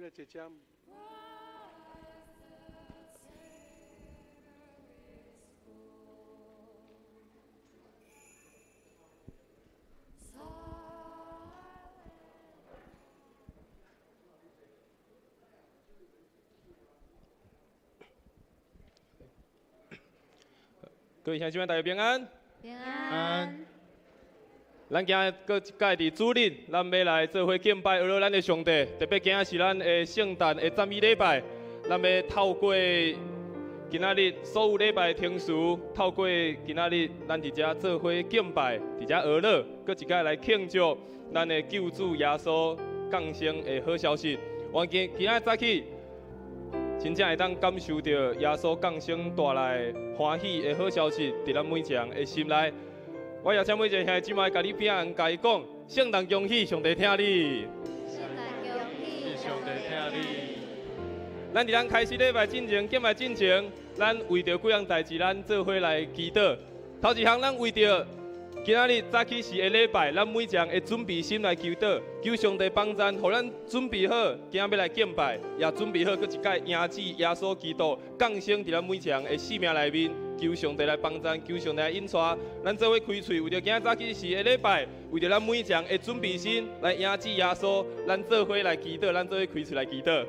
欲來坐遮。各位兄弟姊妹，大家平安。平安。咱今日閣一擺佇主日，咱欲來做伙敬拜，阿羅咱的上帝。特別今仔是咱的聖誕的讚美禮拜，咱欲透過今仔日所有禮拜程序，透過今仔日咱佇遮做伙敬拜，佇遮阿羅，閣一擺來慶祝咱的救主耶穌降生的好消息。願今仔早起，真正會當感受著耶穌降生帶來歡喜的好消息，佇咱每一个人的心內。我邀請每一个兄弟姊妹，共你邊仔人共伊講：聖誕恭喜，上帝疼你。聖誕恭喜，上帝疼你。咱佇咱開始禮拜進前，敬拜進前，咱為著幾項代誌，咱做伙來祈禱。頭一項，咱為著今仔日早起時的禮拜，咱每一个人的準備心來求禱，求上帝幫贊，予咱準備好，今仔欲來敬拜，也準備好閣一擺迎接耶穌基督降生佇咱每一個人的生命內面。求上帝來幫贊，求上帝來引帶，咱做伙開喙，為著今仔早起時的禮拜，為著咱每一個人的準備心來迎接耶穌，咱做伙來祈禱，咱做伙開喙來祈禱。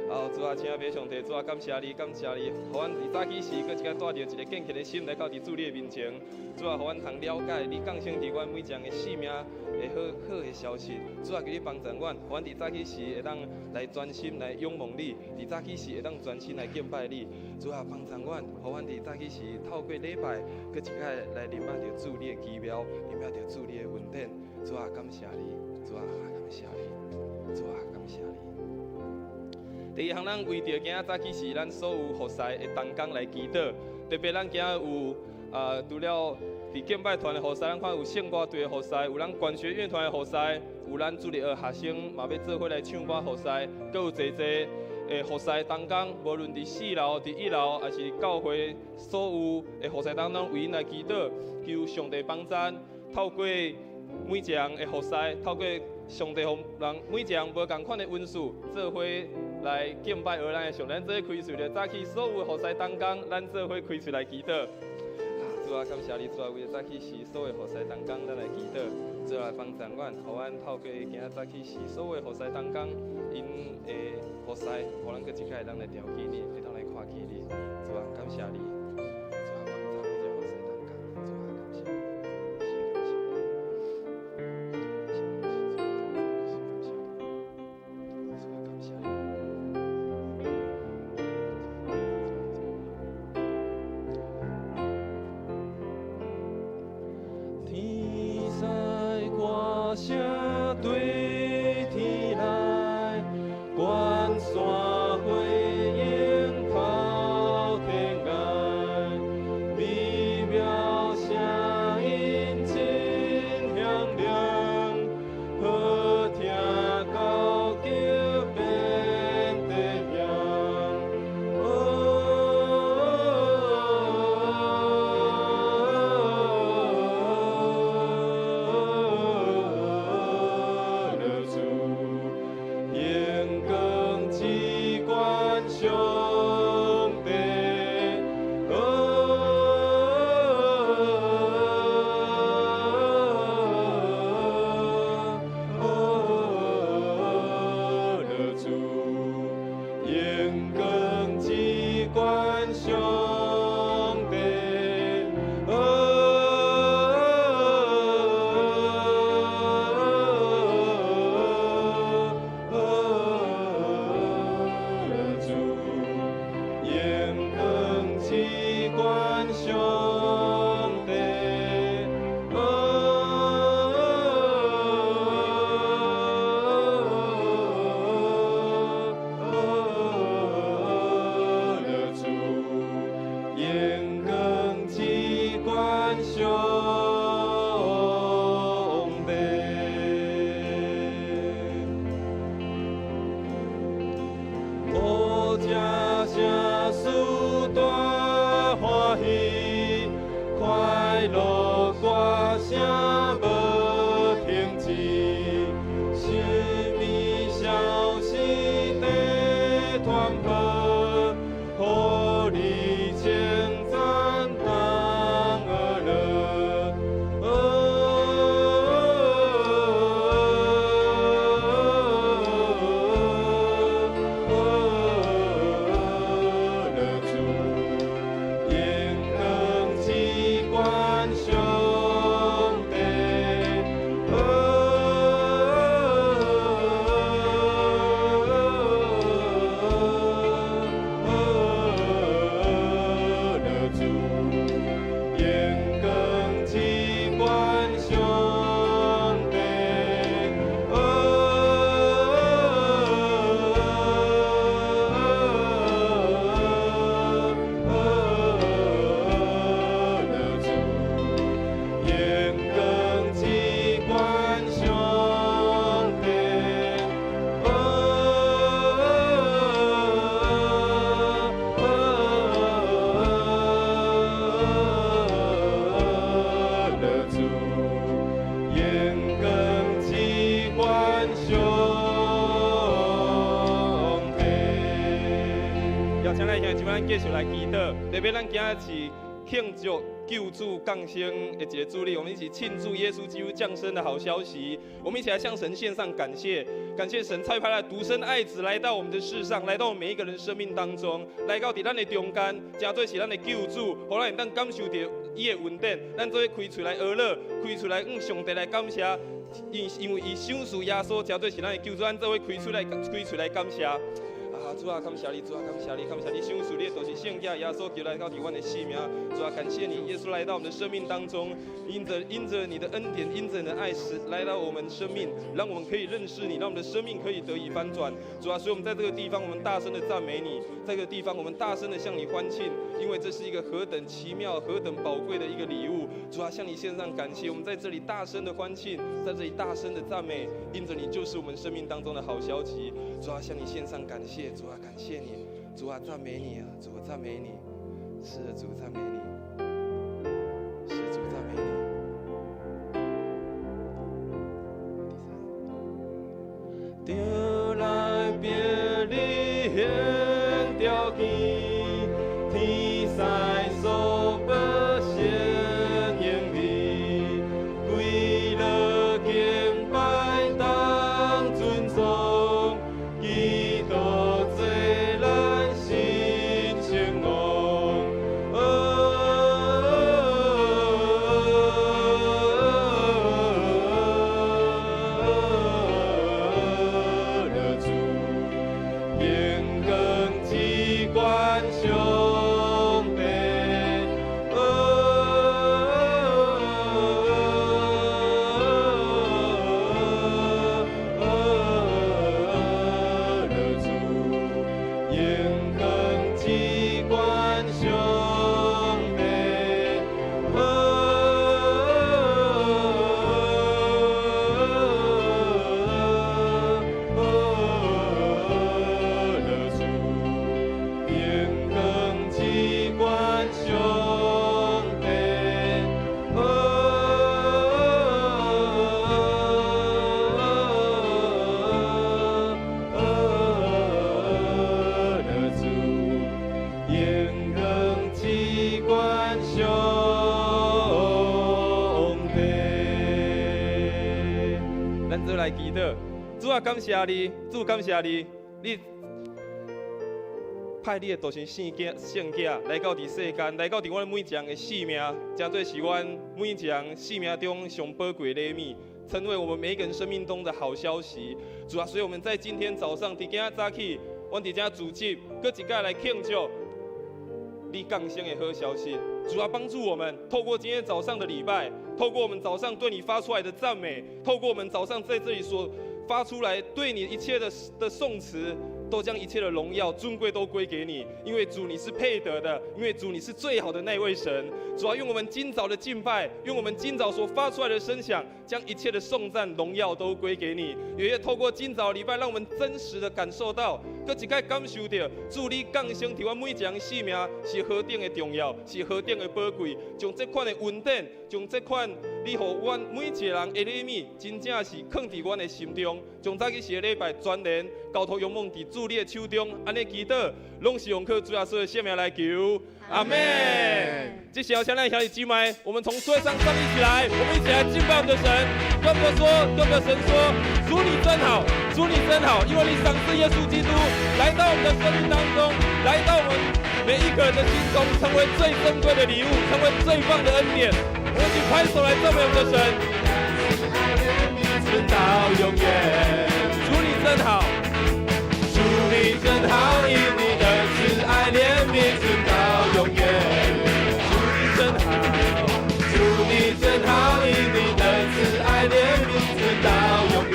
哦，主啊，親愛的上帝，主啊，感謝你，感謝你，予阮佇早起時，閣一擺帶著一个敬虔的心來到佇主你的面前。主啊，予阮通了解你降生佇阮每一个人的生命的好好的消息。主啊，求你幫助阮，予阮佇早起時會當來專心來仰望你，佇早起時會當專心來敬拜你。主啊，幫助阮，予阮佇早起時透過禮拜，閣一擺來認捌著主你的奇妙，認捌著主你的恩典。主啊，感謝你，主啊，感謝你，主啊，感謝你。第二項，咱為著今仔早起時，咱所有服侍的同工來祈禱。特別咱今仔有除了佇敬拜團的服侍，咱看有聖歌隊的服侍，有咱管弦樂團的服侍，有咱主日學學生嘛欲做伙來唱歌服侍，閣有濟濟的服侍同工，無論佇四樓、佇一樓，抑是教會所有的服侍當中，為𪜶來祈禱，求上帝幫贊，透過每一個人的服侍，透過上帝予人每一個人無仝款的恩賜，做伙來敬拜阿咱的上帝。咱做伙開喙咧，早起所有的服侍同工，咱做伙開喙來祈禱。主啊，感謝你，主啊，為著早起時所有的服侍同工，咱來祈禱。主啊，幫助阮，予阮透過今仔早起時所有的服侍同工，𪜶的服侍，予咱閣一擺會當來調起你，會當來看見你。主啊，感謝你。主啊，幫助每一个服侍同工。主啊，感謝你，感謝你。主啊，感謝你。天使歌聲對天來，關山回應透天涯，美妙聲音真響亮，好聽到極遍地響。哦，團抱，予你稱讚同樂樂。樂主，榮光至懸上帝。樂主，榮光至懸上帝。樂主，榮光至懸上帝。樂主，榮光至懸上帝。邀請咱兄弟姊妹，咱繼續來祈禱。特別咱今仔是慶祝救主降生的一個主日，我們一起慶祝耶穌基督降生的好消息。我們一起來向神獻上感謝，感謝神差派了獨生愛子來到我們的世上，來到我們每一個人生命當中，來到佇咱的中間，成做是咱的救主，予咱會當感受到伊的恩典。咱做伙開喙來呵咾，開喙來向上帝來感謝，因為伊賞賜耶穌，成做是咱的救主，咱做伙開喙來感謝。啊，主啊，感謝你，主啊，感謝你，感謝你，賞賜你的獨生聖子耶穌基督來到佇阮的生命。主啊，感謝你，耶穌來到我們的生命當中，因着你的恩典，因着你的愛，使來到我們生命，讓我們可以認識你，讓我們的生命可以得以翻轉。主啊，所以我們在這個地方，我們大聲的讚美你，在這個地方，我們大聲的向你歡慶，因為這是一個何等奇妙、何等寶貴的一個禮物。主啊，向你獻上感謝，我們在這裡大聲的歡慶，在這裡大聲的讚美，因着你就是我們生命當中的好消息。主啊，向你獻上感謝。主啊，感謝你，主啊，讚美你啊，主啊，讚美你，是的，主讚美你，是主讚美你。第三，就來別離顯條件，天使所報顯榮美，歸樂敬拜當尊崇，基督做咱新生王。樂主，榮光至懸上帝。樂主，榮光至懸上帝。樂主，榮光至懸上帝。樂主，榮光至懸上帝。咱做來祈禱，主啊，感謝你，主感謝你，你派你的獨生聖子來到佇世間，來到佇阮每一人的生命，成做是阮每一人生命中上寶貴的禮物，成為我們每一個人生命中的好消息。主啊，所以我們在今天早上，佇今仔早起，阮佇遮組織，閣一擺來慶祝你降生的好消息。主啊，幫助我們，透過今天早上的禮拜，透過我們早上對你發出來的讚美，透過我們早上在這裡所發出來對你一切的頌詞，都將一切的榮耀尊貴都歸給你，因為主你是配得的，因為主你是最好的那位神。主啊，用我們今早的敬拜，用我們今早所發出來的聲響，將一切的頌讚榮耀都歸給你。也透過今早禮拜，讓我們真實的感受到，閣一擺感受到主你降生佇阮每一個人生命是何等的重要，是何等的寶貴。將這款的恩典，將這款你予阮每一个人的禮物，真正是囥佇阮的心中。將早起時的禮拜全然交託仰望佇主你的手中，按呢祈禱，攏是奉靠主耶穌的聖名來求，阿門。這時候，請咱兄弟姊妹，我們從座上站立起來，我們一起來敬拜我們的神，跟我們說，跟我們的神說，主你真好，主你真好，因為你賞賜耶穌基督來到我們的生命當中，來到我們每一個人的心中，成為最珍貴的禮物，成為最棒的恩典。我們一起拍手來讚美我們的神，直到永遠。主你真好，主你真好，因你的慈愛憐憫直到永遠。主你真好，主你真好，因你的慈愛憐憫直到永遠。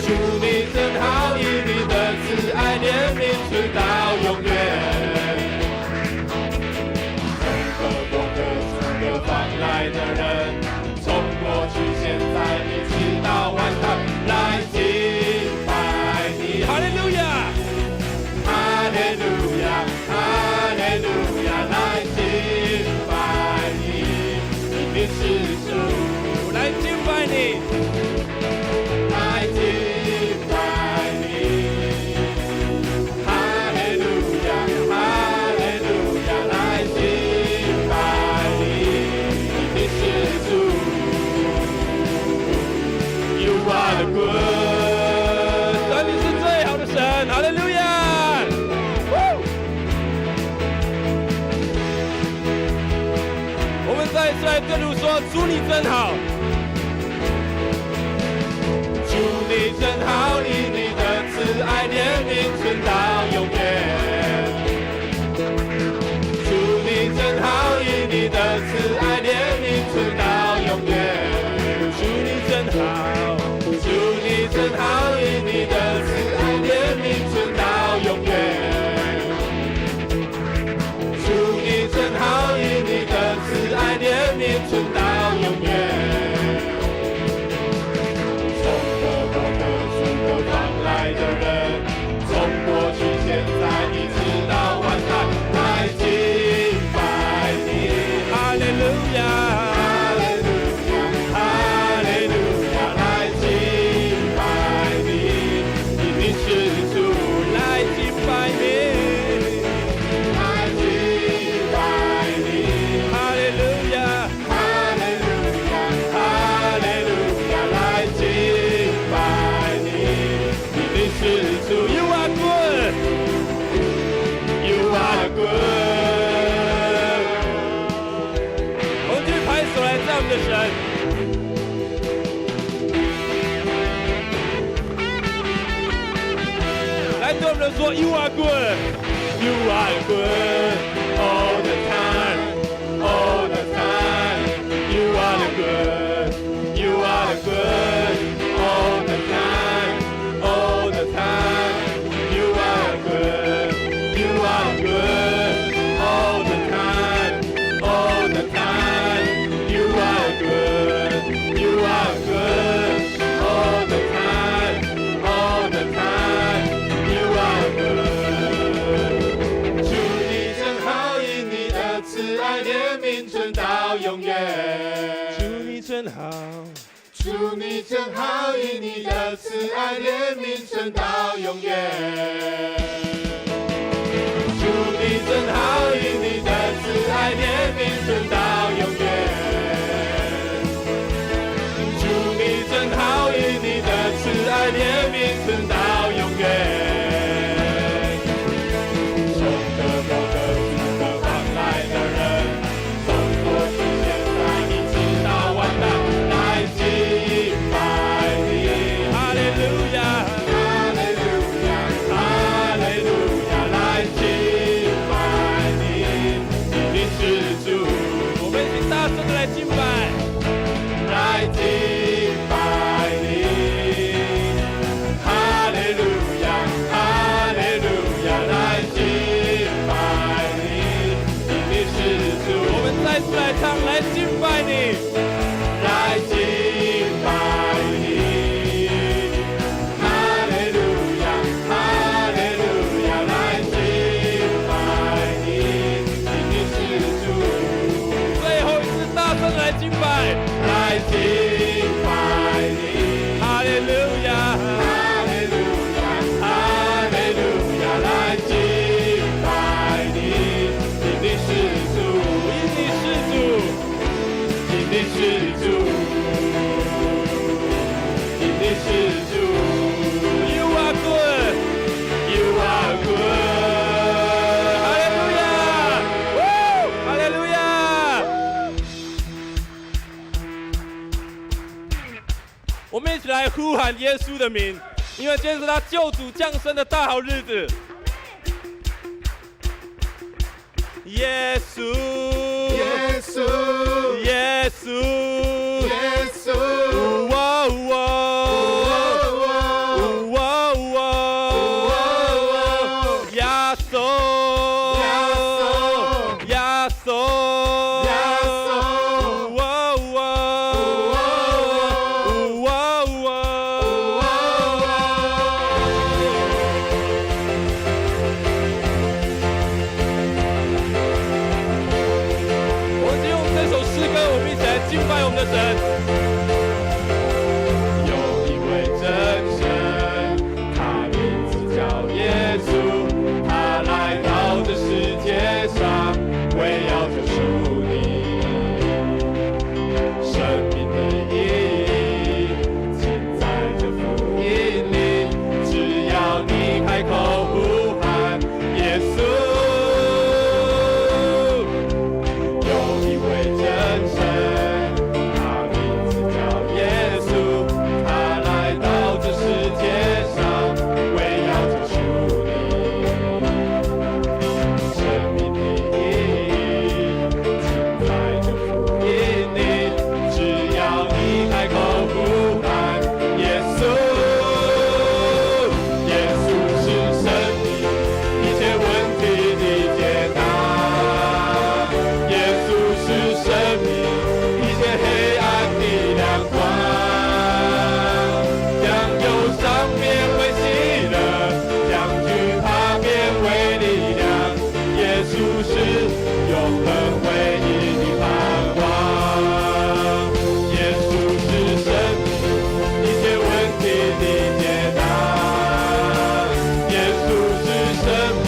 主你真好，因你的慈愛憐憫直到永遠。從各國各族各方來的人，從過去現在一直到萬代，來敬拜你。哈利路亞，哈利路亞，哈利路亞，來敬拜你，你是主，來敬拜你，來敬拜你，哈利路亞，哈利路亞，來敬拜你，你是主。You are the good，神你是最好的神，哈利路亞。我們再一次來對主說：主你真好，主你真好，因你的慈愛憐憫存到永遠。主你真好，因你的慈愛憐憫存到永遠。主你真好，主你真好，因你的慈愛憐憫存到永遠。主你真好，因你的慈愛憐憫存到永遠。從各國各族各方來的人，從過去現在一直到萬代，來敬拜你。哈利路亞，哈利路亞，哈利路亞，來敬拜你，你是主，來敬拜你，來敬拜你，哈利路亞，哈利路亞，哈利路亞，來敬拜你，你是主，You are good, You are good。我們繼續拍手來讚我們的神。來對我們說，You are good, You are good all the time, all the time. You are good, You are good all the time, all the time. You are good, You are good all the time, all the time. You are good, You are good all the time, all the time. You are good. 主你真好，因你的慈愛憐憫存到永遠。主你真好，主你真好，因你的慈愛憐憫存到永遠。主你真好，因你的慈愛憐憫存到永遠。主你真好，因你的慈愛憐憫存到永遠。從各國各族各方來的人，從過去現在一直到萬代，來敬拜你。哈利路亞，哈利路亞，哈利路亞，來敬拜你，你是主。我們一起大是主。You are good, You are good。哈利路亞，哈利路亞。我們一起來呼喊耶穌的名，因為今天是他救主降生的大好日子。耶穌，耶穌，耶穌，耶穌，哇哇，哇哇，耶穌，耶穌，耶穌，哇哇，哇哇。我們就用這首詩歌，我們一起來敬拜我們的神。有一位真神，他名字叫耶穌，他來到這世界上，為要救贖你。生命的意義，盡在這福音裡，只要你開口呼喊耶穌。有一位真神，他名字叫耶穌，他來到這世界上，為要救贖你。生命的意義，盡在這福音裡，只要你開口呼喊耶穌。耶穌是生命一切問題的解答。耶穌是生命一切黑暗的亮光，將憂傷變為喜樂，將懼怕變為力量。耶穌是永恆唯一的盼望。耶穌是生命一切問題的解答。耶穌是生命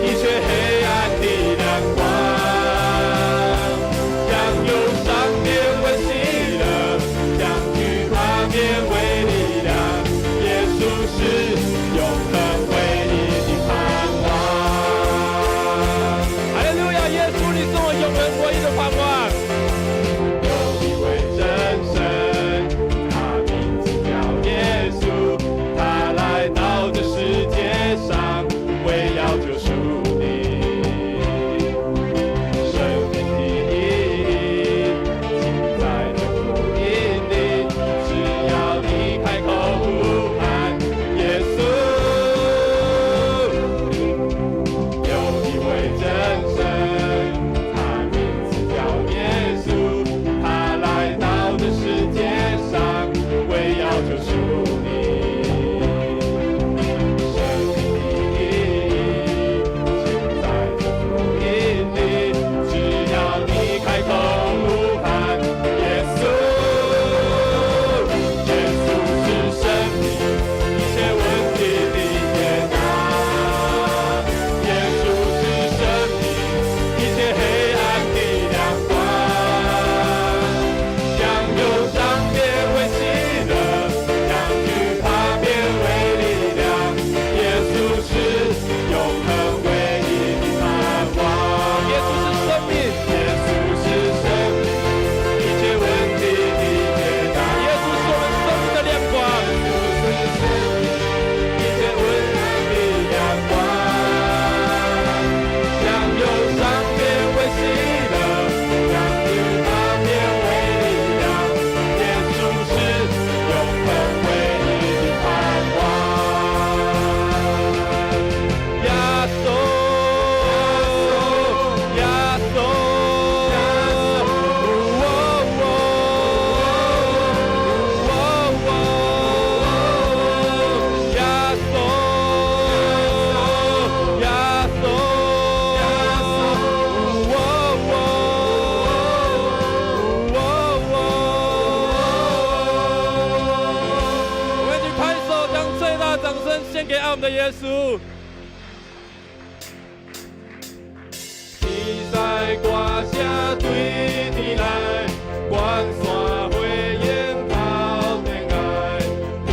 一切黑暗的亮光，將憂傷變為喜樂，將懼怕變為力量。耶穌是永恆唯一的盼望。哈利路亞！耶穌，你是我永恆唯一的盼望。有一位真神，他名字叫耶穌，他來到這世界上，為要救贖你。生命的意義，盡在這福音裡，只要你開口呼喊耶穌。有一位真神，他名字叫耶穌，他來到這世界上，為要救贖你。生命的意義，盡在這福音裡，只要你開口呼喊耶穌。耶穌是生命一切問題的解答。耶穌是生命一切黑暗的亮光，將憂傷變為喜樂，將懼怕變為力量。耶穌是永恆唯一的盼望。耶穌是生命，耶穌是生命一切問題的解答。耶穌是我們生命的亮光。耶穌是生命一切問題的亮光，將憂傷變為喜樂，將懼怕變為力量。耶穌是永恆唯一的盼望。耶穌，耶穌，哇哇哇哇，耶穌，耶穌，哇哇哇哇。我們一起拍手，將最大的掌聲獻給愛我們的耶穌。天使歌聲對天來，關山火焰拋天涯，天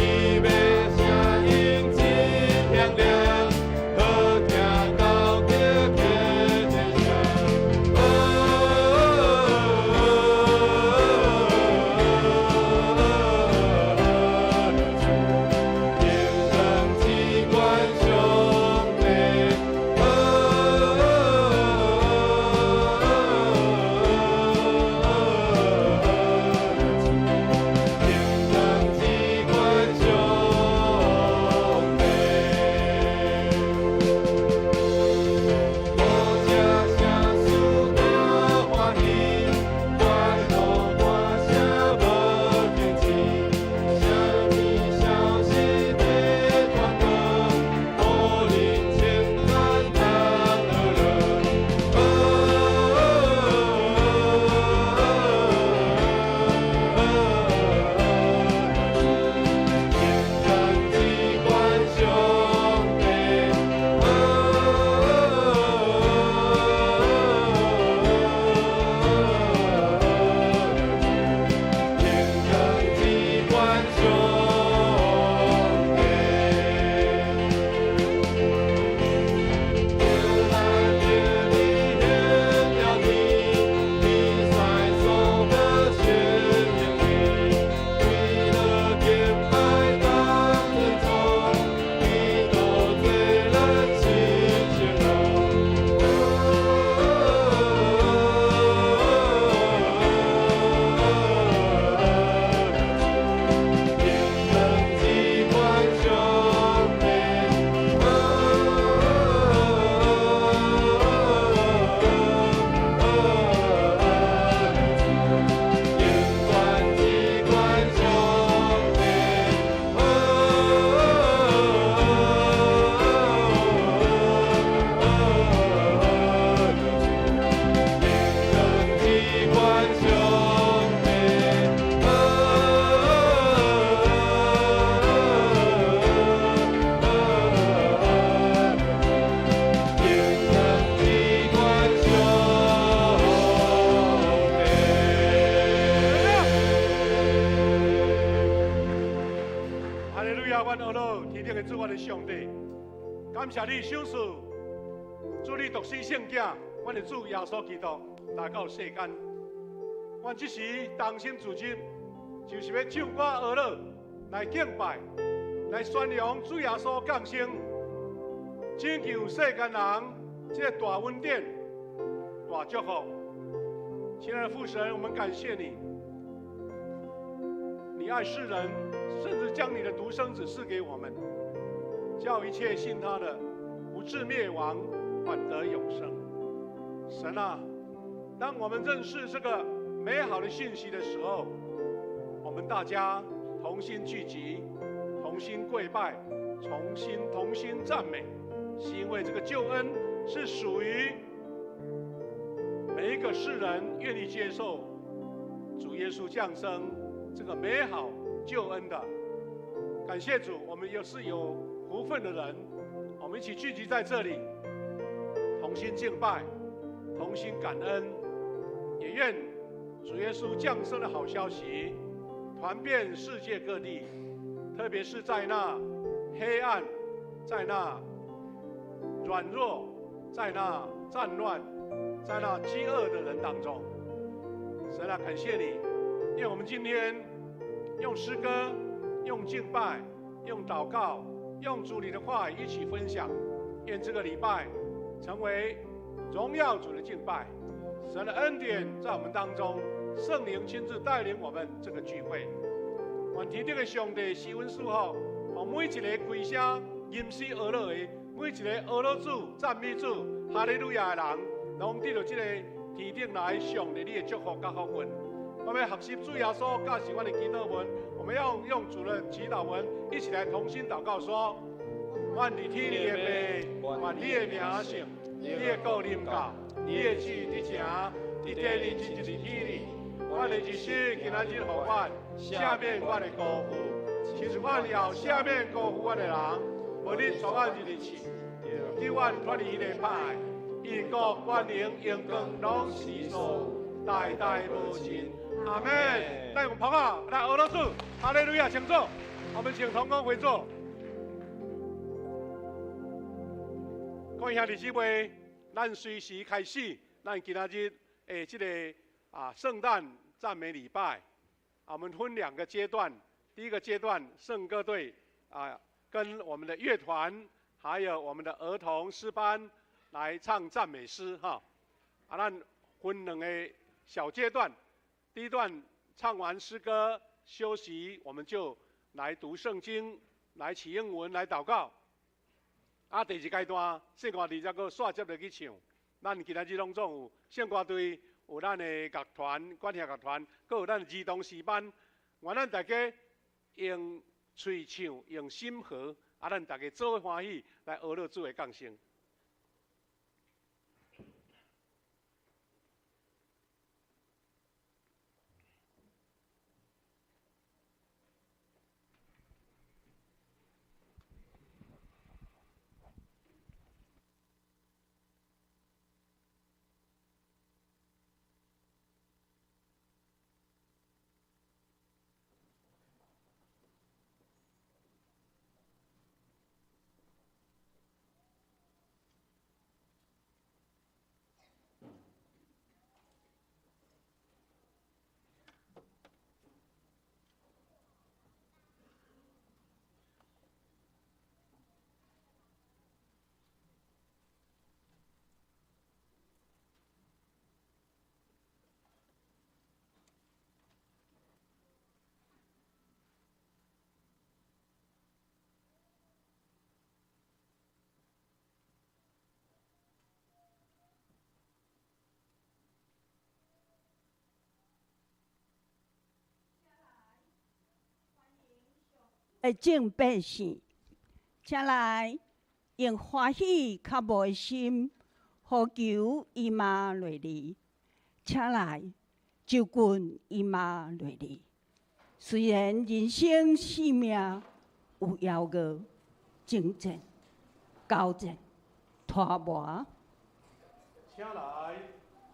利路亞，阮阿老天頂的主，阮的上帝，感謝你賞賜，主你獨生聖子，阮的主耶穌基督來到世間。阮這時同心聚集，就是欲唱歌阿老來敬拜，來宣揚主耶穌降生，拯救世間人這個大恩典、大祝福。親愛的父神，我們感謝你，你愛世人，甚至將你的獨生子賜給我們，叫一切信他的不至滅亡，反得永生。神啊，當我們認識這個美好的信息的時候，我們大家同心聚集，同心跪拜，重新同心讚美，是因為這個救恩是屬於每一個世人願意接受主耶穌降生這個美好救恩的。感謝主，我們也是有福分的人，我們一起聚集在這裡，同心敬拜，同心感恩，也願主耶穌降生的好消息傳遍世界各地，特別是在那黑暗、在那軟弱、在那戰亂、在那飢餓的人當中。神啊，感謝你，願我們今天用詩歌、用敬拜、用禱告、用主你的話語一起分享，願這個禮拜成為榮耀主的敬拜。神的恩典在我們當中，聖靈親自帶領我們這個聚會。願天頂的上帝賜恩賜福，予每一個開聲吟詩阿樂的，每一個阿樂主、讚美主、哈利路亞的人，攏得著這個天頂來上帝你的祝福佮福分。我們學習主耶穌教示阮的祈禱文，我們要用主的祈禱文一起來同心禱告說：願佇天裡的父，願你的名聖，你的國臨到，你的旨意佇成，佇地裡親像佇天裡。阮的日食今仔日予阮，赦免阮的辜負，親像阮也赦免辜負阮的人，無你帶阮入去試，救阮脫離彼个歹。因國、權能、榮光，攏是所有，代代無盡。阿們。來，我們捧啊，來，俄羅斯，哈利路亞，請坐。我們請同工回座。各位兄弟姊妹，咱隨時開始，咱今仔日的這個聖誕讚美禮拜，我們分兩個階段。第一個階段，聖歌隊跟我們的樂團，還有我們的兒童詩班來唱讚美詩哈。咱分兩個小階段，第一段唱完詩歌休息，我們就來讀聖經，來啟英文，來禱告。第二階段聖歌隊才閣煞接落去唱。咱今仔日攏總有聖歌隊，有咱的樂團、管弦樂團，閣有咱兒童詩班。願咱大家用喙唱，用心和，咱大家做伙歡喜來學樂主的降生。的眾百姓，請來用歡喜較無的心呼求以馬內利，請來就近以馬內利。雖然人生性命有枵餓、征戰、交戰、拖磨。請來，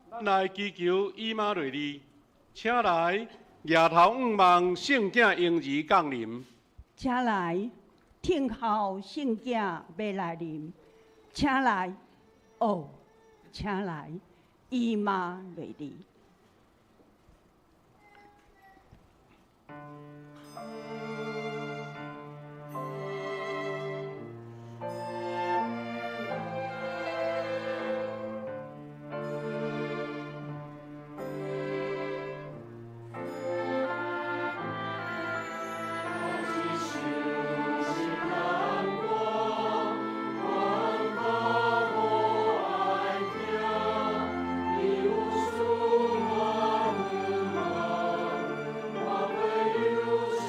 咱來祈求以馬內利，請來額頭向望聖子嬰兒降臨。請來聽候聖子欲來臨，請來，哦，請來，以馬內利。我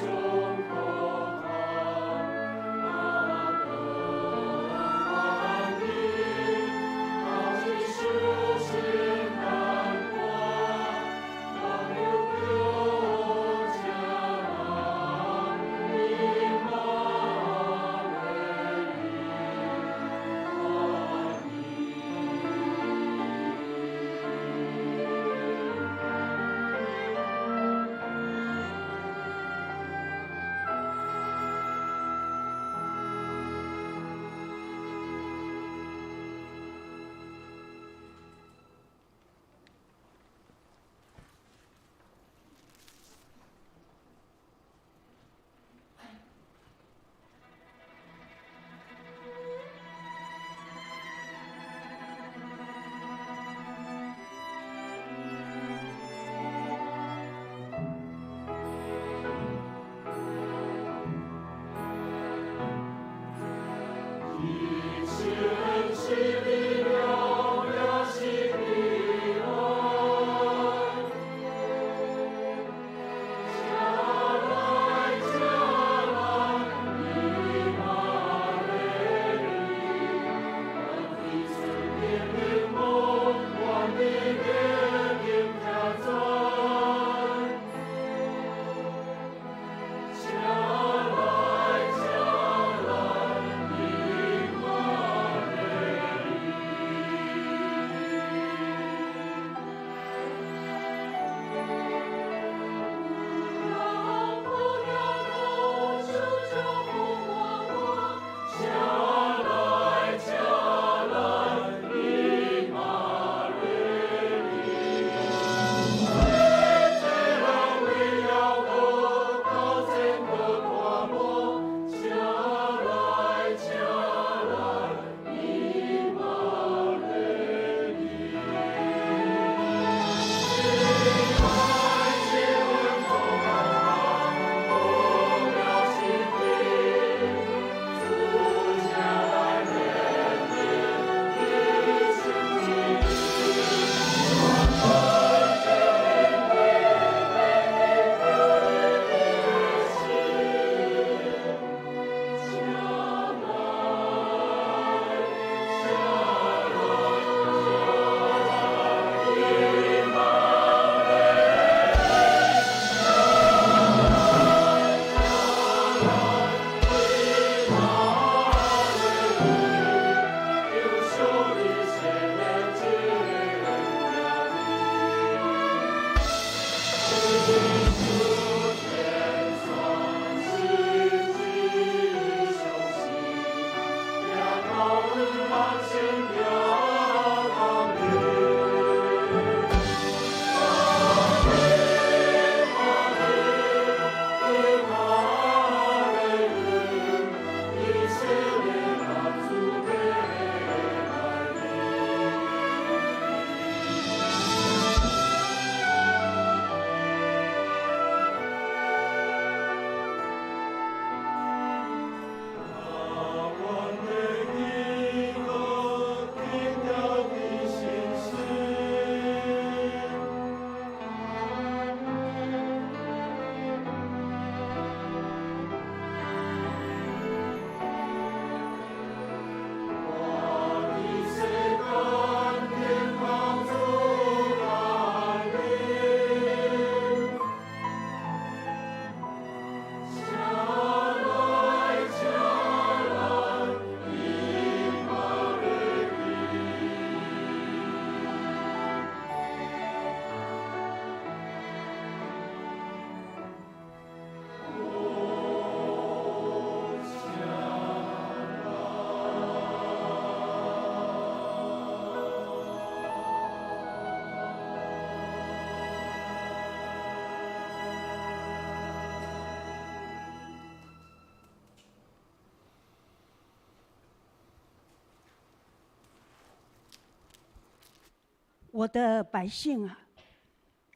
我的百姓啊，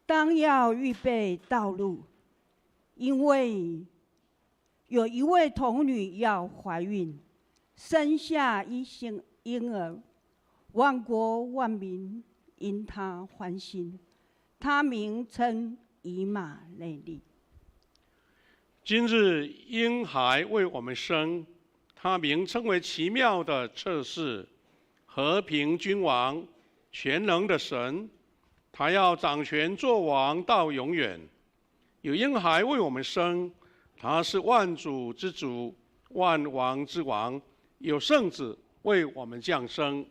當要預備道路，因為有一位童女要懷孕，生下一嬰兒，萬國萬民因她歡欣。她名稱以馬內利。今日嬰孩為我們生，他名稱為奇妙的策士、和平君王、全能的神。他要掌權作王到永遠。有嬰孩為我們生，他是萬主之主、萬王之王。有聖子為我們降生。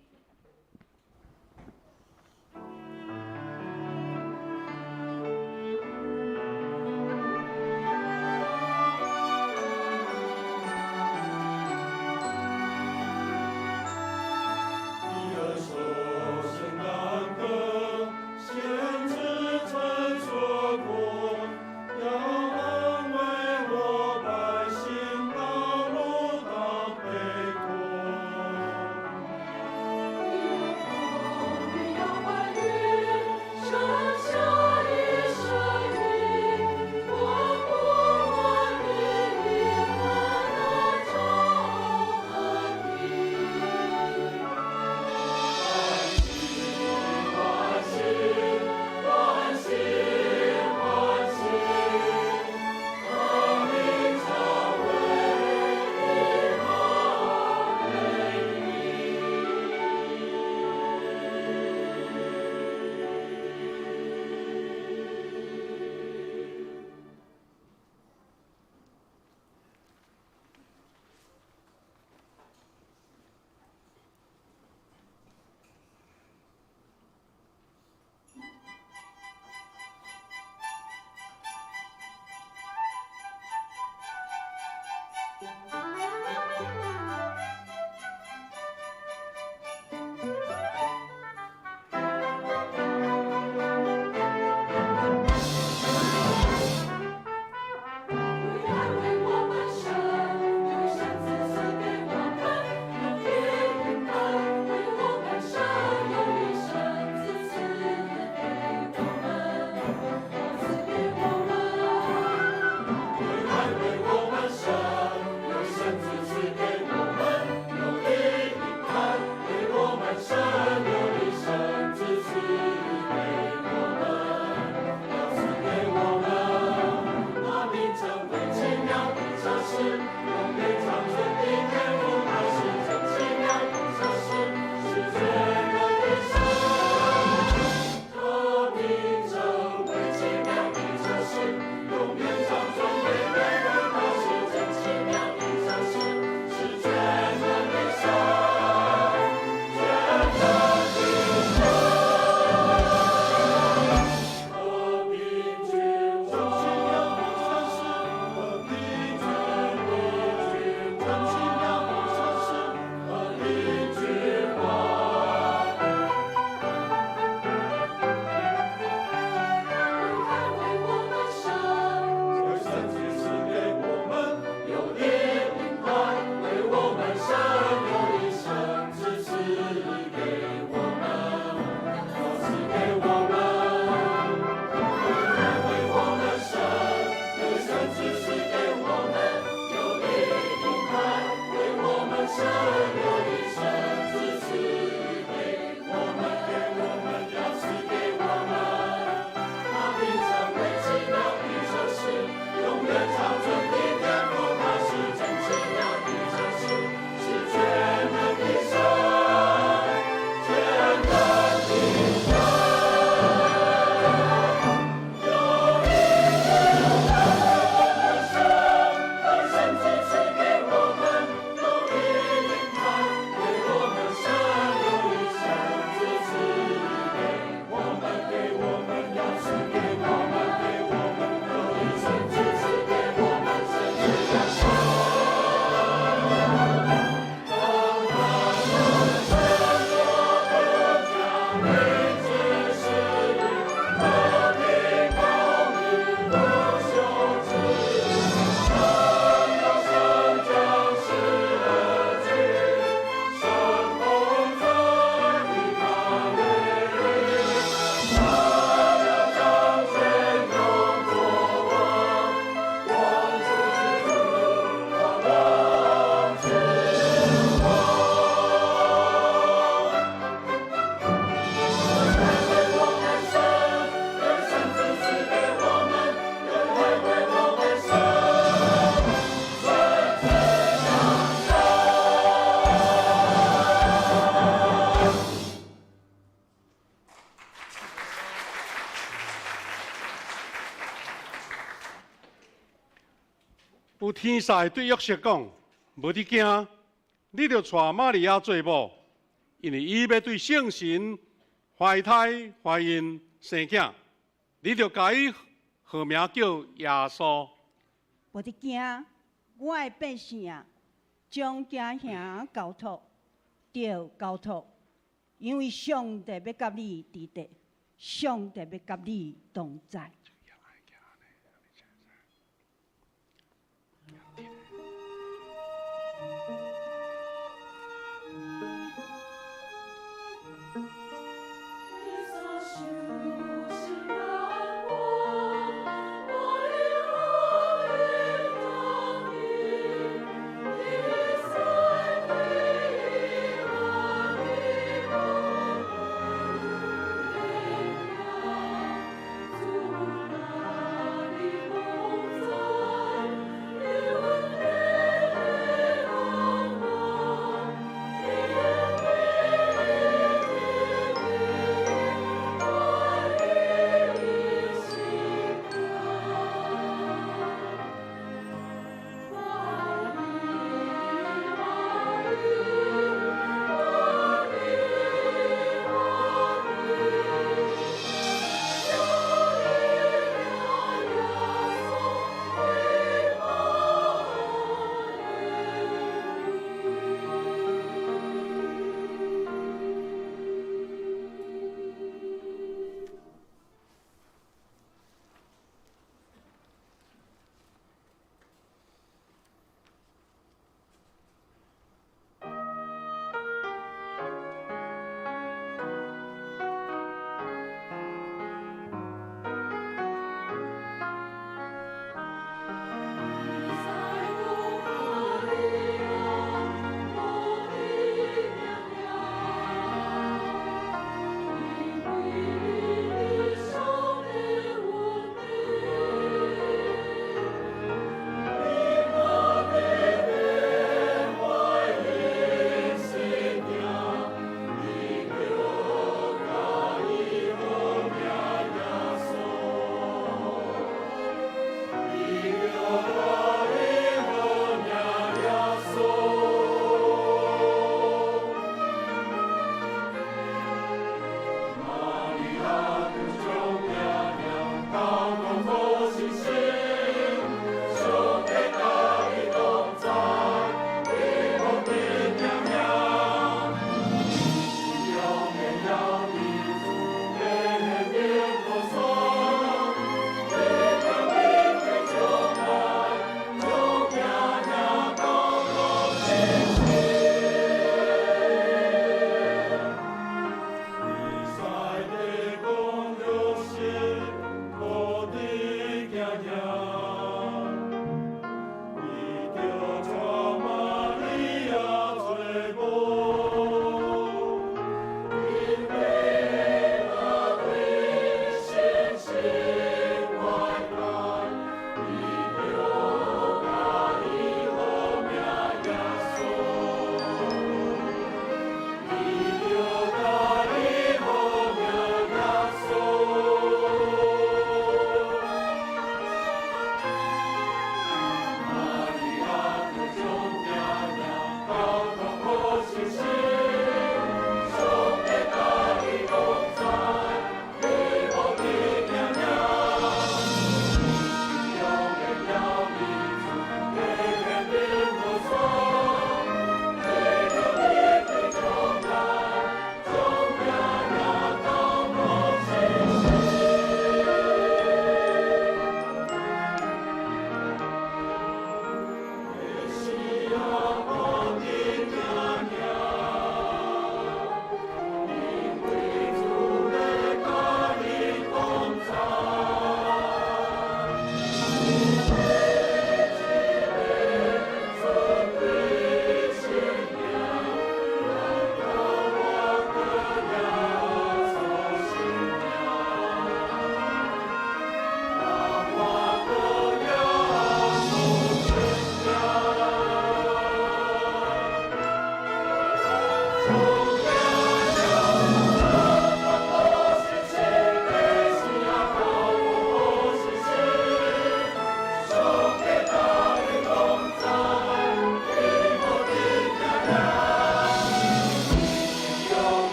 有天使對約瑟講：無得驚，你著娶瑪利亞做某，因為伊欲對聖神懷胎懷孕生囝，你著共伊號名叫耶穌。無得驚，我的百姓啊，將家鄉交託，著交託，因為上帝欲佮你佇咧，上帝欲佮你同在。主。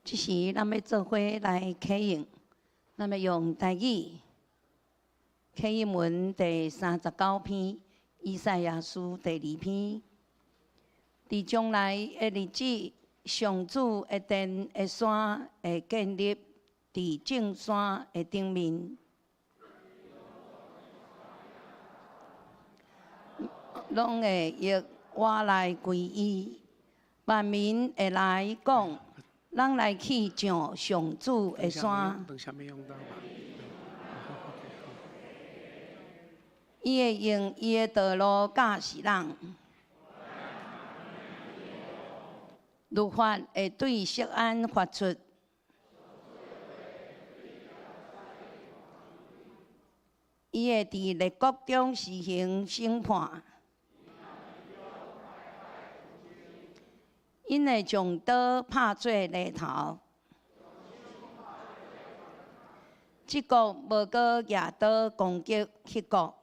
這時，咱欲做伙來啟應，咱欲用台語啟應文第39篇，以賽亞書第二篇。佇將來的日子，上主的殿的山會建立佇眾山的頂面，攏會欲倚來歸伊，萬民會來講。咱來去上上主的山。伊會用伊的道路教示人，律法會對錫安發出。伊會佇列國中施行審判。𪜶會將刀拍做犁頭，這國無閣舉刀攻擊彼國。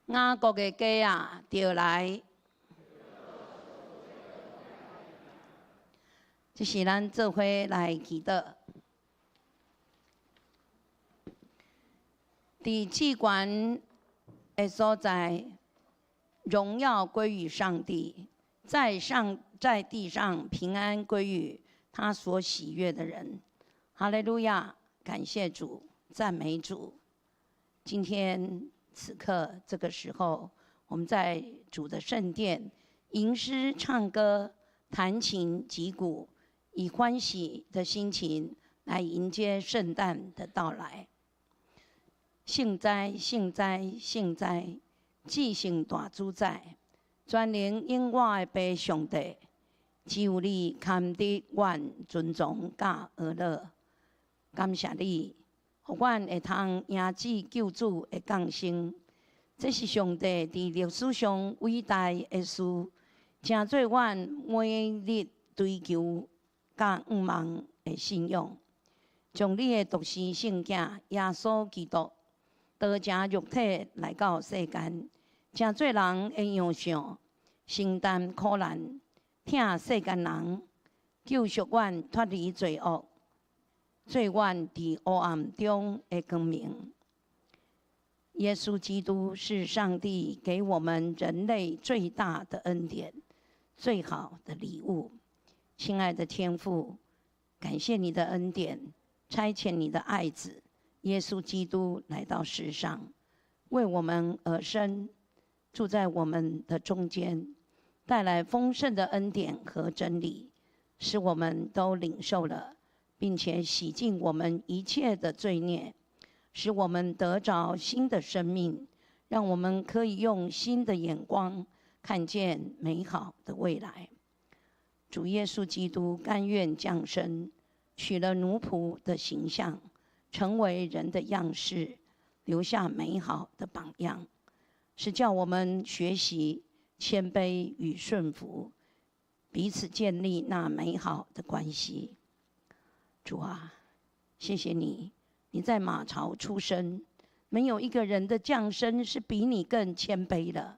雅各的家啊，著來！這是咱做伙來祈禱。佇至懸的所在。榮耀歸於上帝，在上在地上平安歸於他所喜悅的人。哈利路亞！感謝主，讚美主。今天此刻這個時候，我們在主的聖殿吟詩唱歌、彈琴擊鼓，以歡喜的心情來迎接聖誕的到來。幸哉，幸哉，幸哉！至聖大主宰，全能永活的父上帝，只有你堪得阮尊崇佮呵咾。感謝你，予阮會通迎接救主的降生。這是上帝佇歷史上偉大的事，成做阮每日追求佮向望的信仰。將你的獨生聖子耶穌基督，道成肉體來到世間，成做人的樣相，承擔苦難，疼世間人，救贖阮脫離罪惡，做阮佇黑暗中的光明。耶穌基督是上帝給我們人類最大的恩典，最好的禮物。親愛的天父，感謝你的恩典，差遣你的愛子耶穌基督來到世上，為我們而生，住在我們的中間，帶來豐盛的恩典和真理，使我們都領受了，並且洗淨我們一切的罪孽，使我們得著新的生命，讓我們可以用新的眼光看見美好的未來。主耶穌基督甘願降生，取了奴僕的形象，成為人的樣式，留下美好的榜樣，是叫我們學習謙卑與順服，彼此建立那美好的關係。主啊，謝謝你，你在馬槽出生，沒有一個人的降生是比你更謙卑的。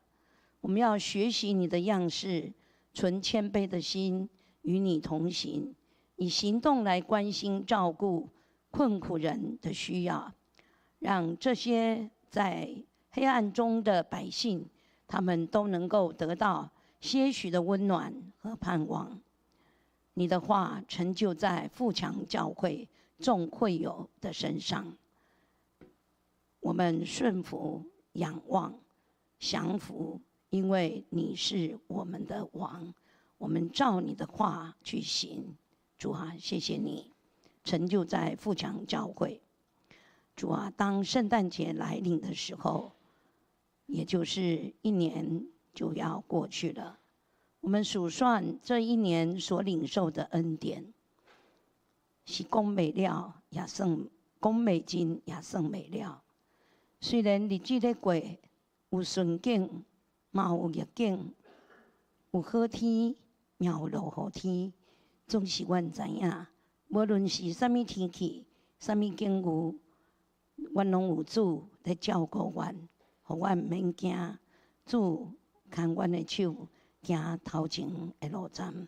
我們要學習你的樣式，存謙卑的心，與你同行，以行動來關心照顧困苦人的需要，讓這些在黑暗中的百姓，他們都能夠得到些許的溫暖和盼望。你的話成就在富強教會眾會友的身上，我們順服、仰望、降服，因為你是我們的王，我們照你的話去行。主啊，謝謝你成就在富強教會。主啊，當聖誕節來臨的時候，也就是一年就要過去了。我們數算這一年所領受的恩典，是講袂了，也算講袂盡，也算袂了。雖然日子咧過，有順境，嘛有逆境，有好天，也有落雨天，總是阮知影，無論是啥物天氣、啥物境遇，阮攏有主咧照顧阮，予阮毋免驚。主牽阮的手，行頭前的路站。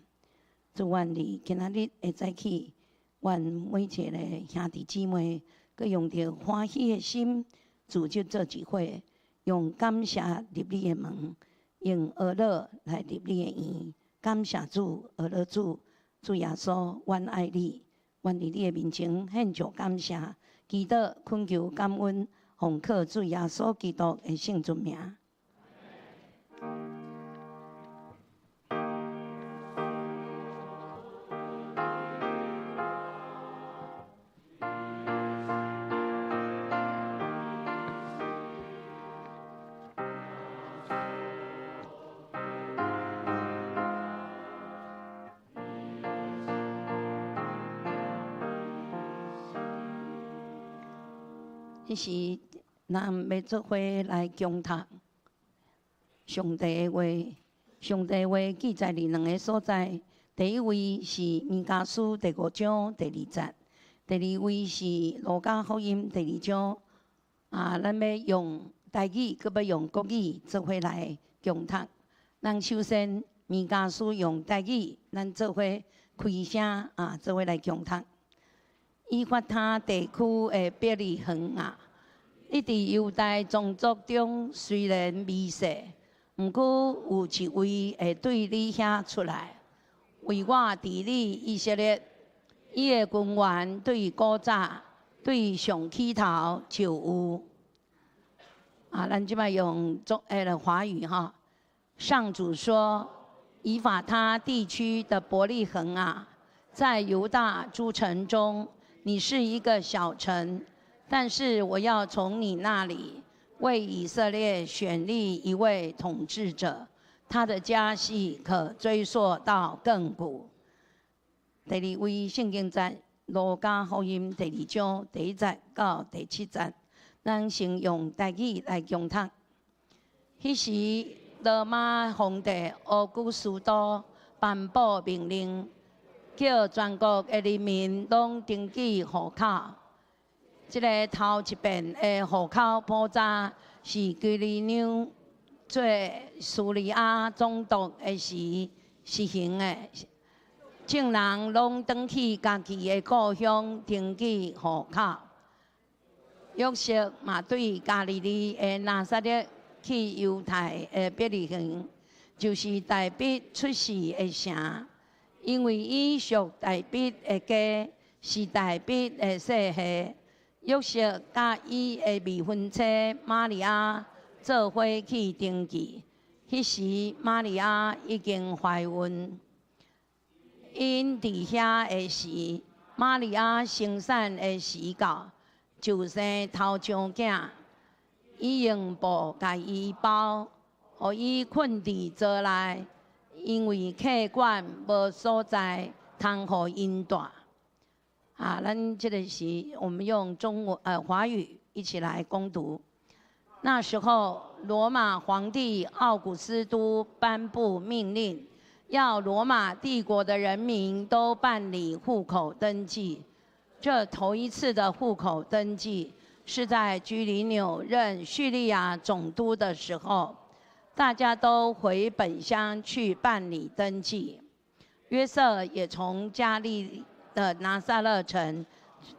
主願你今仔日的早起，願每一个兄弟姊妹，閣用著歡喜的心，組織做一伙，用感謝入你的門，用呵咾來入你的院。感謝主，呵咾主，主耶穌，阮愛你，阮佇你的面前獻上感謝，祈禱懇求感恩，奉靠主耶穌基督的聖尊名。彼時，咱欲做伙來恭讀上帝的話。上帝的話記載佇兩个所在，第一位是彌迦書第五章第二節，第二位是路加福音第二章。啊，咱欲用台語，閣欲用國語做伙來恭讀。咱首先彌迦書用台語，咱做伙開聲啊，做伙來恭讀。以法他地區的伯利恆啊，你佇猶大宗族中雖然微細，毋過有一位會對你遐出來，為我治理以色列。伊的根源對古早，對上起頭就有。啊，咱這擺用中華語哈。上主說：以法他地區的伯利恆啊，在猶大諸城中，你是一個小城，但是我要從你那裡為以色列選立一位統治者，他的家系可追溯到亙古。第二位聖經節，路加福音第二章第一節到第七節，咱先用台語來恭讀。彼時，羅馬皇帝奧古斯都頒布命令，叫全國的人民攏登記戶口。這个頭一遍的戶口普查是基里紐做敘利亞總督的時實行的。眾人攏轉去家己的故鄉登記戶口。約瑟嘛對加利利的拿撒勒去猶太的伯利恆，就是大衛出世的城，因為伊屬大衛的家，是大衛的世系。約瑟佮伊的未婚妻瑪利亞做伙去登記，彼時瑪利亞已經懷孕。𪜶佇遐的時，瑪利亞生產的時到，就生頭上囝。伊用布共伊包，予伊睏佇槽內，因為客館無所在通予𪜶蹛。啊，咱這個是我們用中文華語一起來恭讀。那時候，羅馬皇帝奧古斯都頒布命令，要羅馬帝國的人民都辦理戶口登記。這頭一次的戶口登記是在居里紐任敘利亞總督的時候，大家都回本鄉去辦理登記。約瑟也從加利的拿撒勒城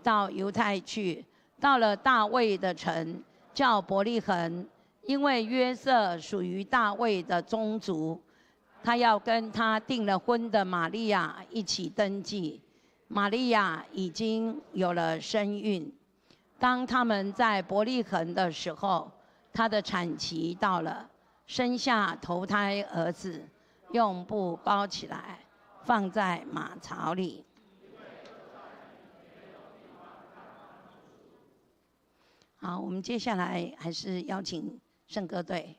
到猶太去，到了大衛的城，叫伯利恆，因為約瑟屬於大衛的宗族，他要跟他訂了婚的瑪利亞一起登記。瑪利亞已經有了身孕。當他們在伯利恆的時候，她的產期到了，生下頭胎兒子，用布包起來，放在馬槽裡。好，我們接下來還是邀請聖歌隊。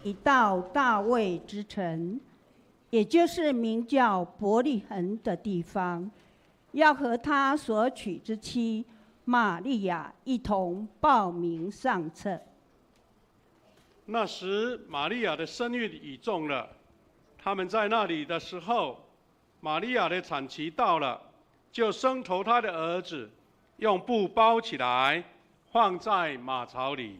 已到大卫之城，也就是名叫伯利恒的地方，要和他所娶之妻玛利亚一同报名上册。那时，玛利亚的身孕已重了。他们在那里的时候，玛利亚的产期到了，就生头胎的儿子，用布包起来，放在马槽里。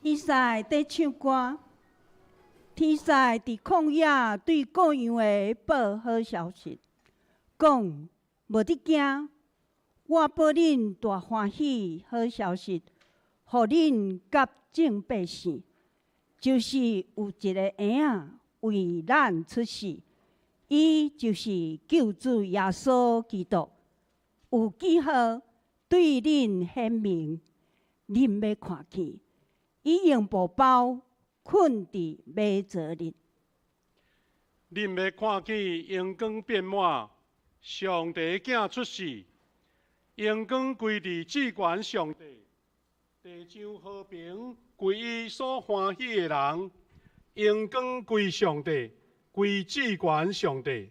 伊撒伫唱歌，天使佇曠野對顧羊的報好消息，講無得驚，我報恁大歡喜好消息，予恁佮眾百姓，就是有一个嬰仔為咱出世，伊就是救主耶穌基督。有記號對恁顯明，恁欲看見，伊用布包睏佇馬槽裡。恁欲看見榮光遍滿，上帝囝出世，榮光歸佇至懸上帝，地上和平歸伊所歡喜的人，榮光歸上帝，歸至懸上帝。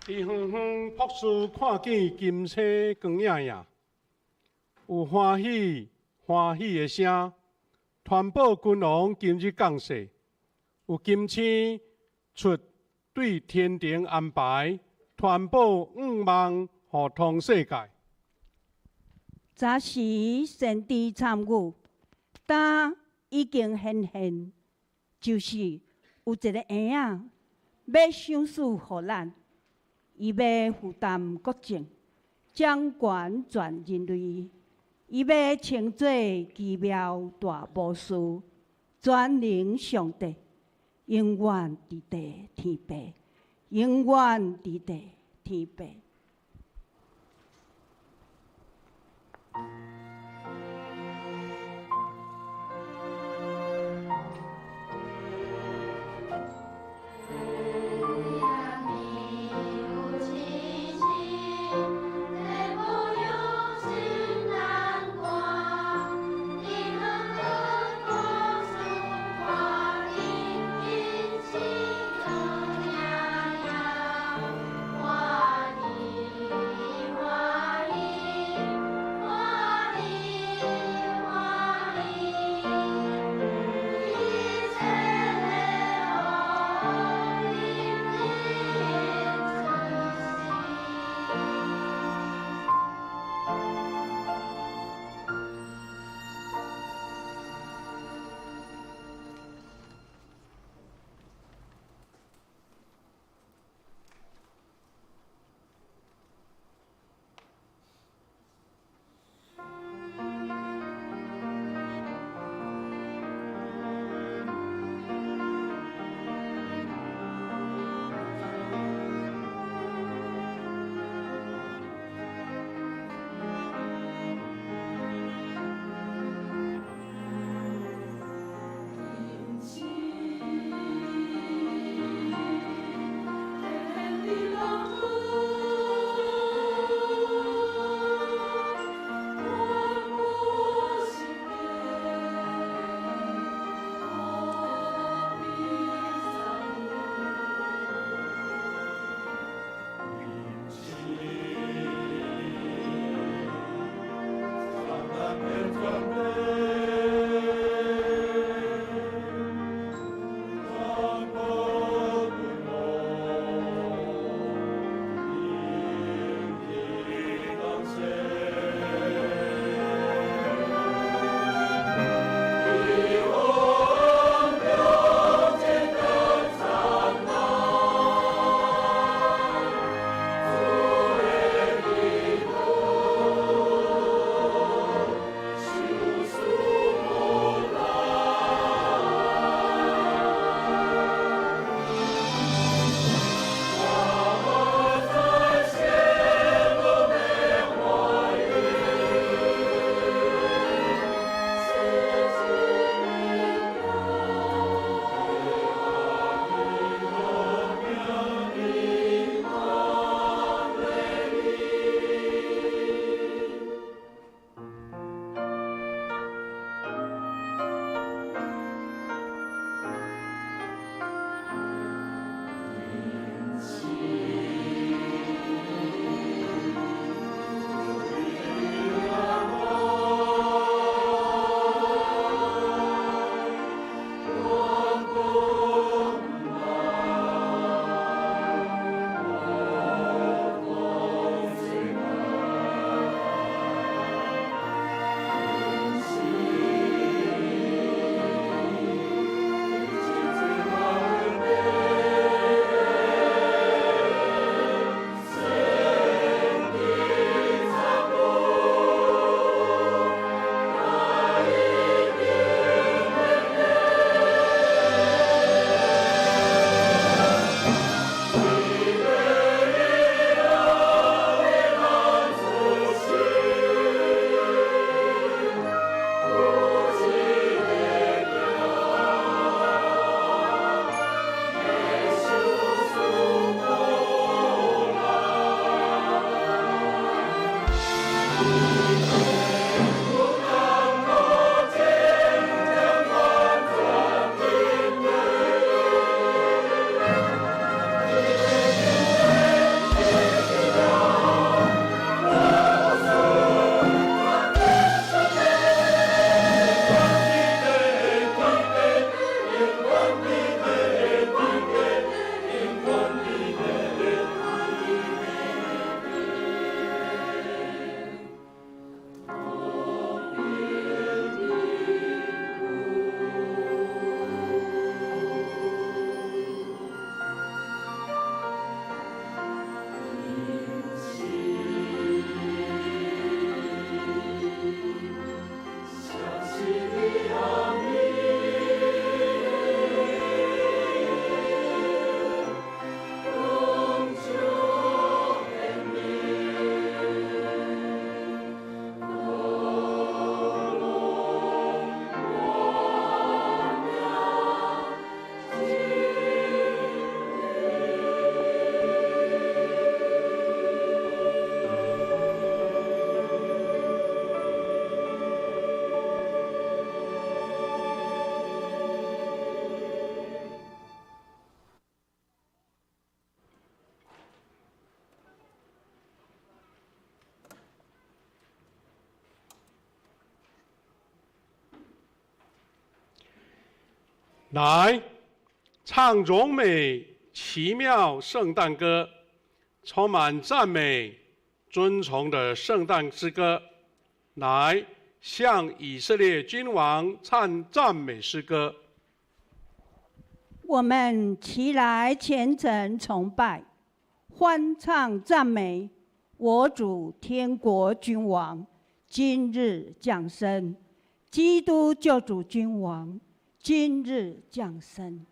佇遠方博士看見金星光影影，有歡喜歡喜的聲，傳報君王今日降世，有金星出對天庭安排，傳報願望予通世界。早時先知參與，今已經顯現，就是有一个嬰仔欲賞賜予咱，伊欲負擔國政，掌權全人類，伊欲稱做奇妙大巫師，全能上帝，永遠佇地天父，永遠佇地天父。來，唱榮美奇妙聖誕歌，充滿讚美、尊崇的聖誕之歌。來，向以色列君王唱讚美詩歌。我們齊來虔誠崇拜，歡唱讚美我主天國君王，今日降生，基督救主君王，今日降生。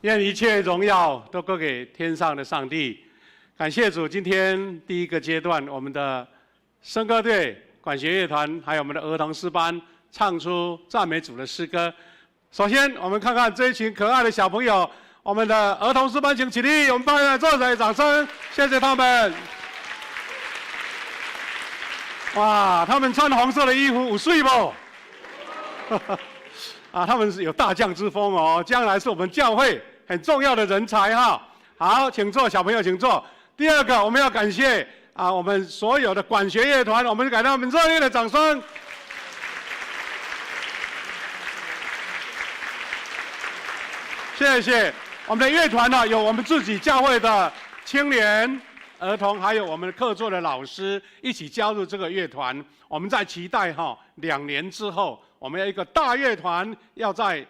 願一切榮耀都歸給天上的上帝。感謝主，今天第一個階段，我們的聖歌隊、管弦樂團，還有我們的兒童詩班，唱出讚美主的詩歌。首先，我們看看這一群可愛的小朋友，我們的兒童詩班，請起立，我們大家熱烈掌聲，謝謝他們。哇，他們穿紅色的衣服，有媠無？啊，他們是有大將之風哦，將來是我們教會。很重要的人才哈。好，请坐，小朋友请坐。第二个，我们要感谢啊，我们所有的管弦乐团，我们给他们热烈的掌声。谢谢我们的乐团呢，有我们自己教会的青年、儿童，还有我们客座的老师一起加入这个乐团。我们在期待哈，2年之后，我们要一个大乐团要在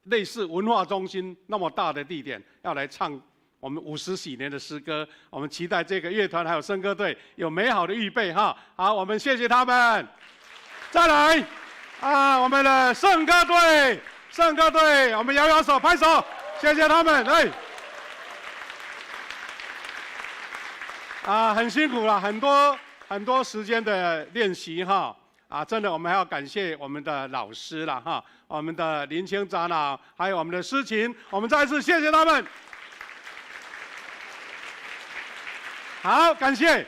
类似文化中心那么大的地点，要来唱我们50禧年的诗歌。我们期待这个乐团还有圣歌队有美好的预备哈。好，我们谢谢他们。再来啊，我们的圣歌队。圣歌队，我们摇摇手，拍手，谢谢他们。哎，啊，很辛苦了，很多很多时间的练习哈。啊，真的，我们还要感谢我们的老师了哈，我们的林清长老，还有我们的诗琴，我们再次谢谢他们。好，感谢。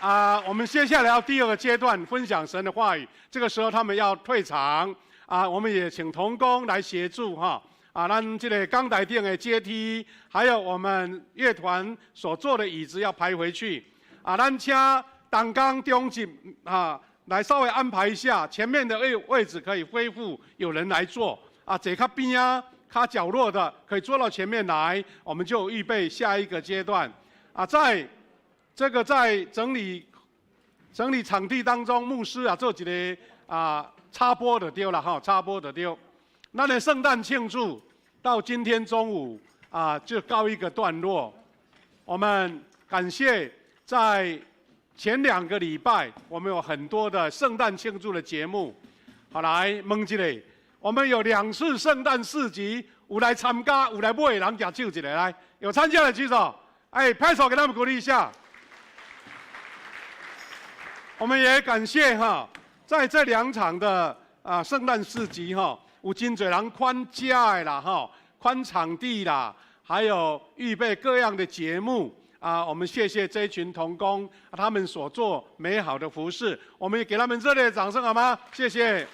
啊，我们接下来要第二个阶段分享神的话语，这个时候他们要退场。啊，我们也请同工来协助哈。啊，咱这个讲台顶的阶梯，还有我们乐团所坐的椅子要排回去。啊，咱请同工中级啊，来稍微安排一下，前面的位置可以恢复，有人来坐。啊，坐较边啊，较角落的可以坐到前面来，我们就预备下一个阶段。啊，在这个在整理场地当中，牧师啊做一个啊。插播就对了哈，插播就对。那呢，圣诞庆祝到今天中午啊，就告一个段落。我们感谢在前2个礼拜，我们有很多的圣诞庆祝的节目。好，来问一下，我们有2次圣诞市集，有来参加、有来买的人举手一下来，有参加的举手，哎，拍手给他们鼓励一下。我们也感谢哈。在这2场的啊圣诞市集哈，有真侪人宽食的啦哈，宽场地啦，还有预备各样的节目啊。我们谢谢这一群同工，他们所做美好的服事，我们也给他们热烈的掌声好吗？谢谢。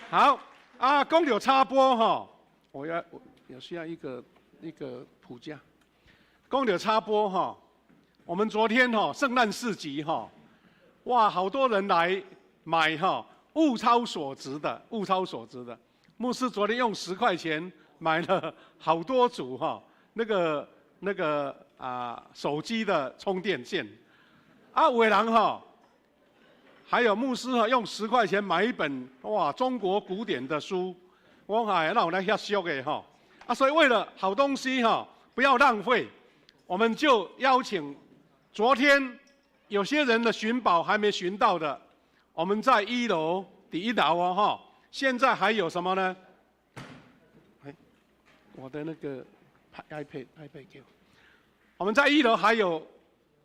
好啊，讲到插播哈，我需要一个谱架。讲到插播哈。我们昨天哈圣诞市集哈，哇，好多人来买哈，物超所值的，物超所值的。牧师昨天用10块钱买了好多组哈，那个啊手机的充电线。啊，有的人哈，还有牧师哈，用10块钱买一本哇中国古典的书，我讲哎，那有来遐俗的哈。啊，所以为了好东西哈，不要浪费，我们就邀请。昨天有些人的寻宝还没寻到的，我们在1楼第1楼哦哈，现在还有什么呢？哎，我的那个 iPad 给我。我们在1楼还有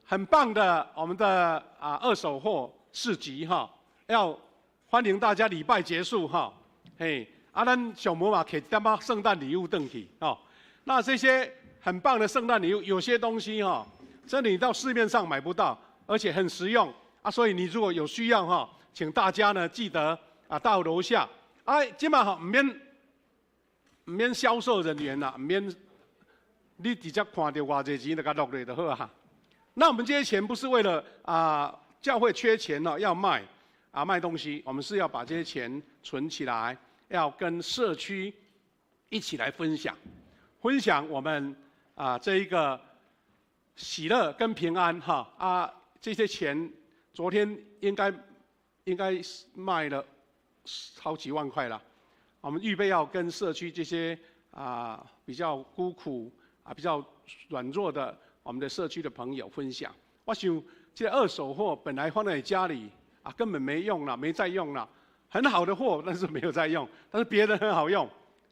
很棒的我们的啊二手货市集哈，要欢迎大家礼拜结束哈，嘿，啊咱小魔嘛摕一点仔圣诞礼物回去哦。那这些很棒的圣诞礼物，有些东西哈。这你到市面上买不到，而且很实用啊！所以你如果有需要哈，请大家呢记得啊到楼下。哎，这嘛哈唔免销售人员啦，唔免你直接看到偌济钱就共落来就好啊。那我们这些钱不是为了啊教会缺钱了要卖啊卖东西，我们是要把这些钱存起来，要跟社区一起来分享，分享我们啊这一个。喜乐跟平安哈啊！这些钱昨天应该卖了好几万块了。我们预备要跟社区这些啊比较孤苦啊比较软弱的我们的社区的朋友分享。我想这二手货本来放在家里啊根本没用了，没在用了，很好的货但是没有在用，但是别人很好用，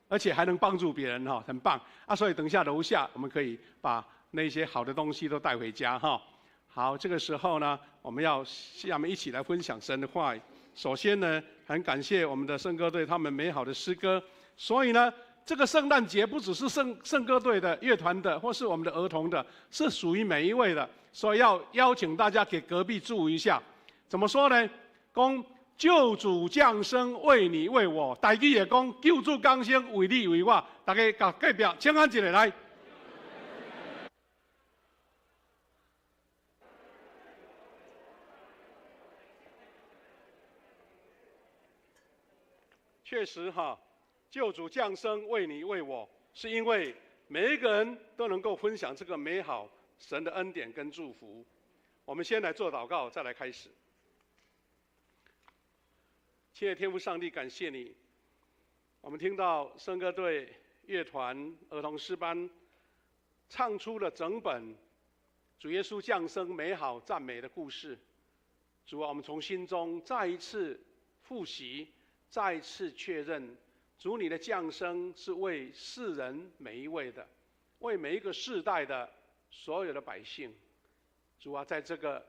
而且还能帮助别人哈，很棒啊！所以等一下楼下我们可以把那些好的东西都带回家哈。好，这个时候呢，我们要下面一起来分享神的话语。首先呢，很感谢我们的圣歌队他们美好的诗歌。所以呢，这个圣诞节不只是圣歌队的乐团的，或是我们的儿童的，是属于每一位的。所以要邀请大家给隔壁祝一下。怎么说呢？讲救主降生为你为我，台语会讲救主降生为你为我，大家共隔壁请安一下来。确实哈，救主降生为你为我，是因为每一个人都能够分享这个美好神的恩典跟祝福。我们先来做祷告，再来开始。亲爱的天父上帝，感谢你。我们听到圣歌队、乐团、儿童诗班唱出了整本主耶稣降生美好赞美的故事。主啊，我们从心中再一次复习，再一次确认，主你的降生是为世人每一位的，为每一个世代的所有的百姓。主啊，在这个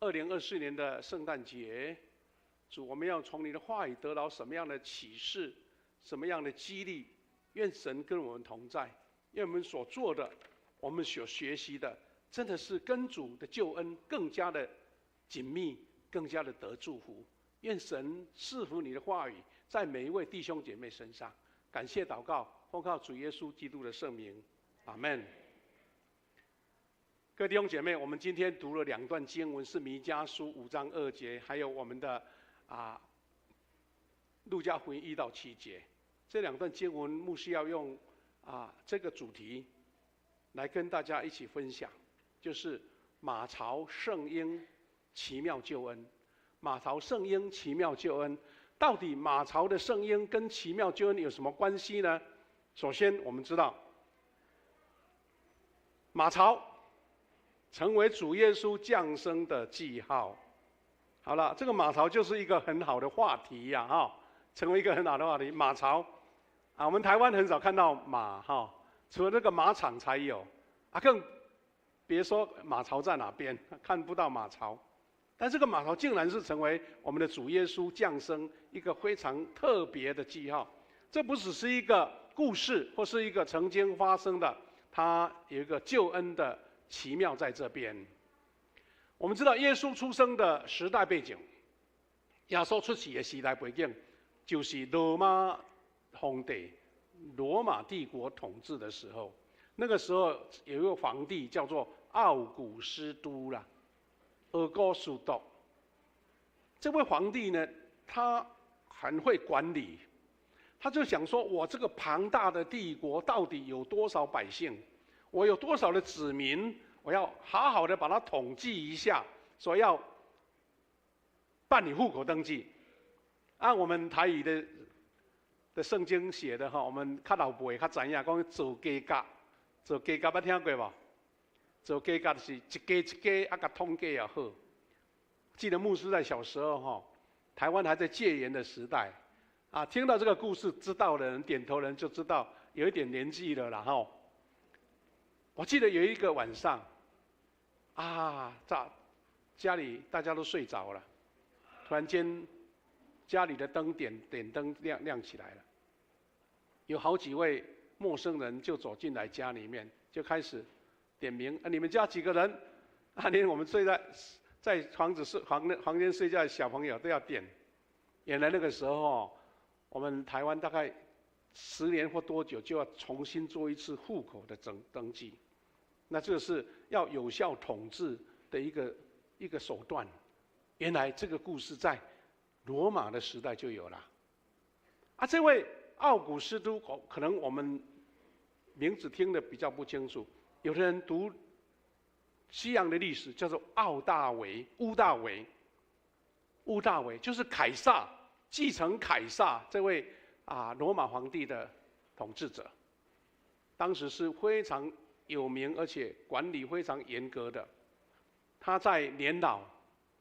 2024年的圣诞节，主，我们要从你的话语得到什么样的启示，什么样的激励？愿神跟我们同在，愿我们所做的，我们所学习的，真的是跟主的救恩更加的紧密，更加的得祝福。愿神赐福你的话语在每一位弟兄姐妹身上。感谢祷告，奉靠主耶稣基督的圣名，阿门。各位弟兄姐妹，我们今天读了两段经文，是弥迦书5章2节，还有我们的路加福音1到7节。这两段经文，牧师要用这个主题来跟大家一起分享，就是马槽圣婴奇妙救恩。马槽圣婴奇妙救恩，到底马槽的圣婴跟奇妙救恩有什么关系呢？首先，我们知道马槽成为主耶稣降生的记号。好了，这个马槽就是一个很好的话题呀，哈，成为一个很好的话题。马槽啊，我们台湾很少看到马哈，除了那个马场才有啊，更别说马槽在哪边，看不到马槽。但这个马槽竟然是成为我们的主耶稣降生一个非常特别的记号。这不只是一个故事，或是一个曾经发生的，它有一个救恩的奇妙在这边。我们知道耶稣出生的时代背景，耶稣出世的时代背景，就是罗马皇帝、罗马帝国统治的时候。那个时候有一个皇帝叫做奥古斯都啦。奥古斯都，这位皇帝呢，他很会管理，他就想说，我这个庞大的帝国到底有多少百姓，我有多少的子民，我要好好的把它统计一下，说要办理户口登记。按我们台语的圣经写的哈，我们较老辈较知影，讲做家甲，做家甲捌听过无？做家甲就是一家一家啊，共统计也好。记得牧师在小时候哈，台湾还在戒严的时代，啊，听到这个故事，知道的人点头人就知道有一点年纪了啦哈。我记得有一个晚上，啊，在家里大家都睡着了，突然间家里的灯点点灯亮亮起来了，有好几位陌生人就走进来家里面，就开始点名啊，你们家几个人？啊，连我们睡在房子睡房房间睡觉的小朋友都要点。原来那个时候，我们台湾大概10年或多久就要重新做一次户口的登记，那这个是要有效统治的一个手段。原来这个故事在罗马的时代就有了。啊，这位奥古斯都，可能我们名字听得比较不清楚。有的人读西洋的历史，叫做奥大维、屋大维。屋大维就是凯撒继承凯撒这位罗马皇帝的统治者，当时是非常有名而且管理非常严格的。他在年老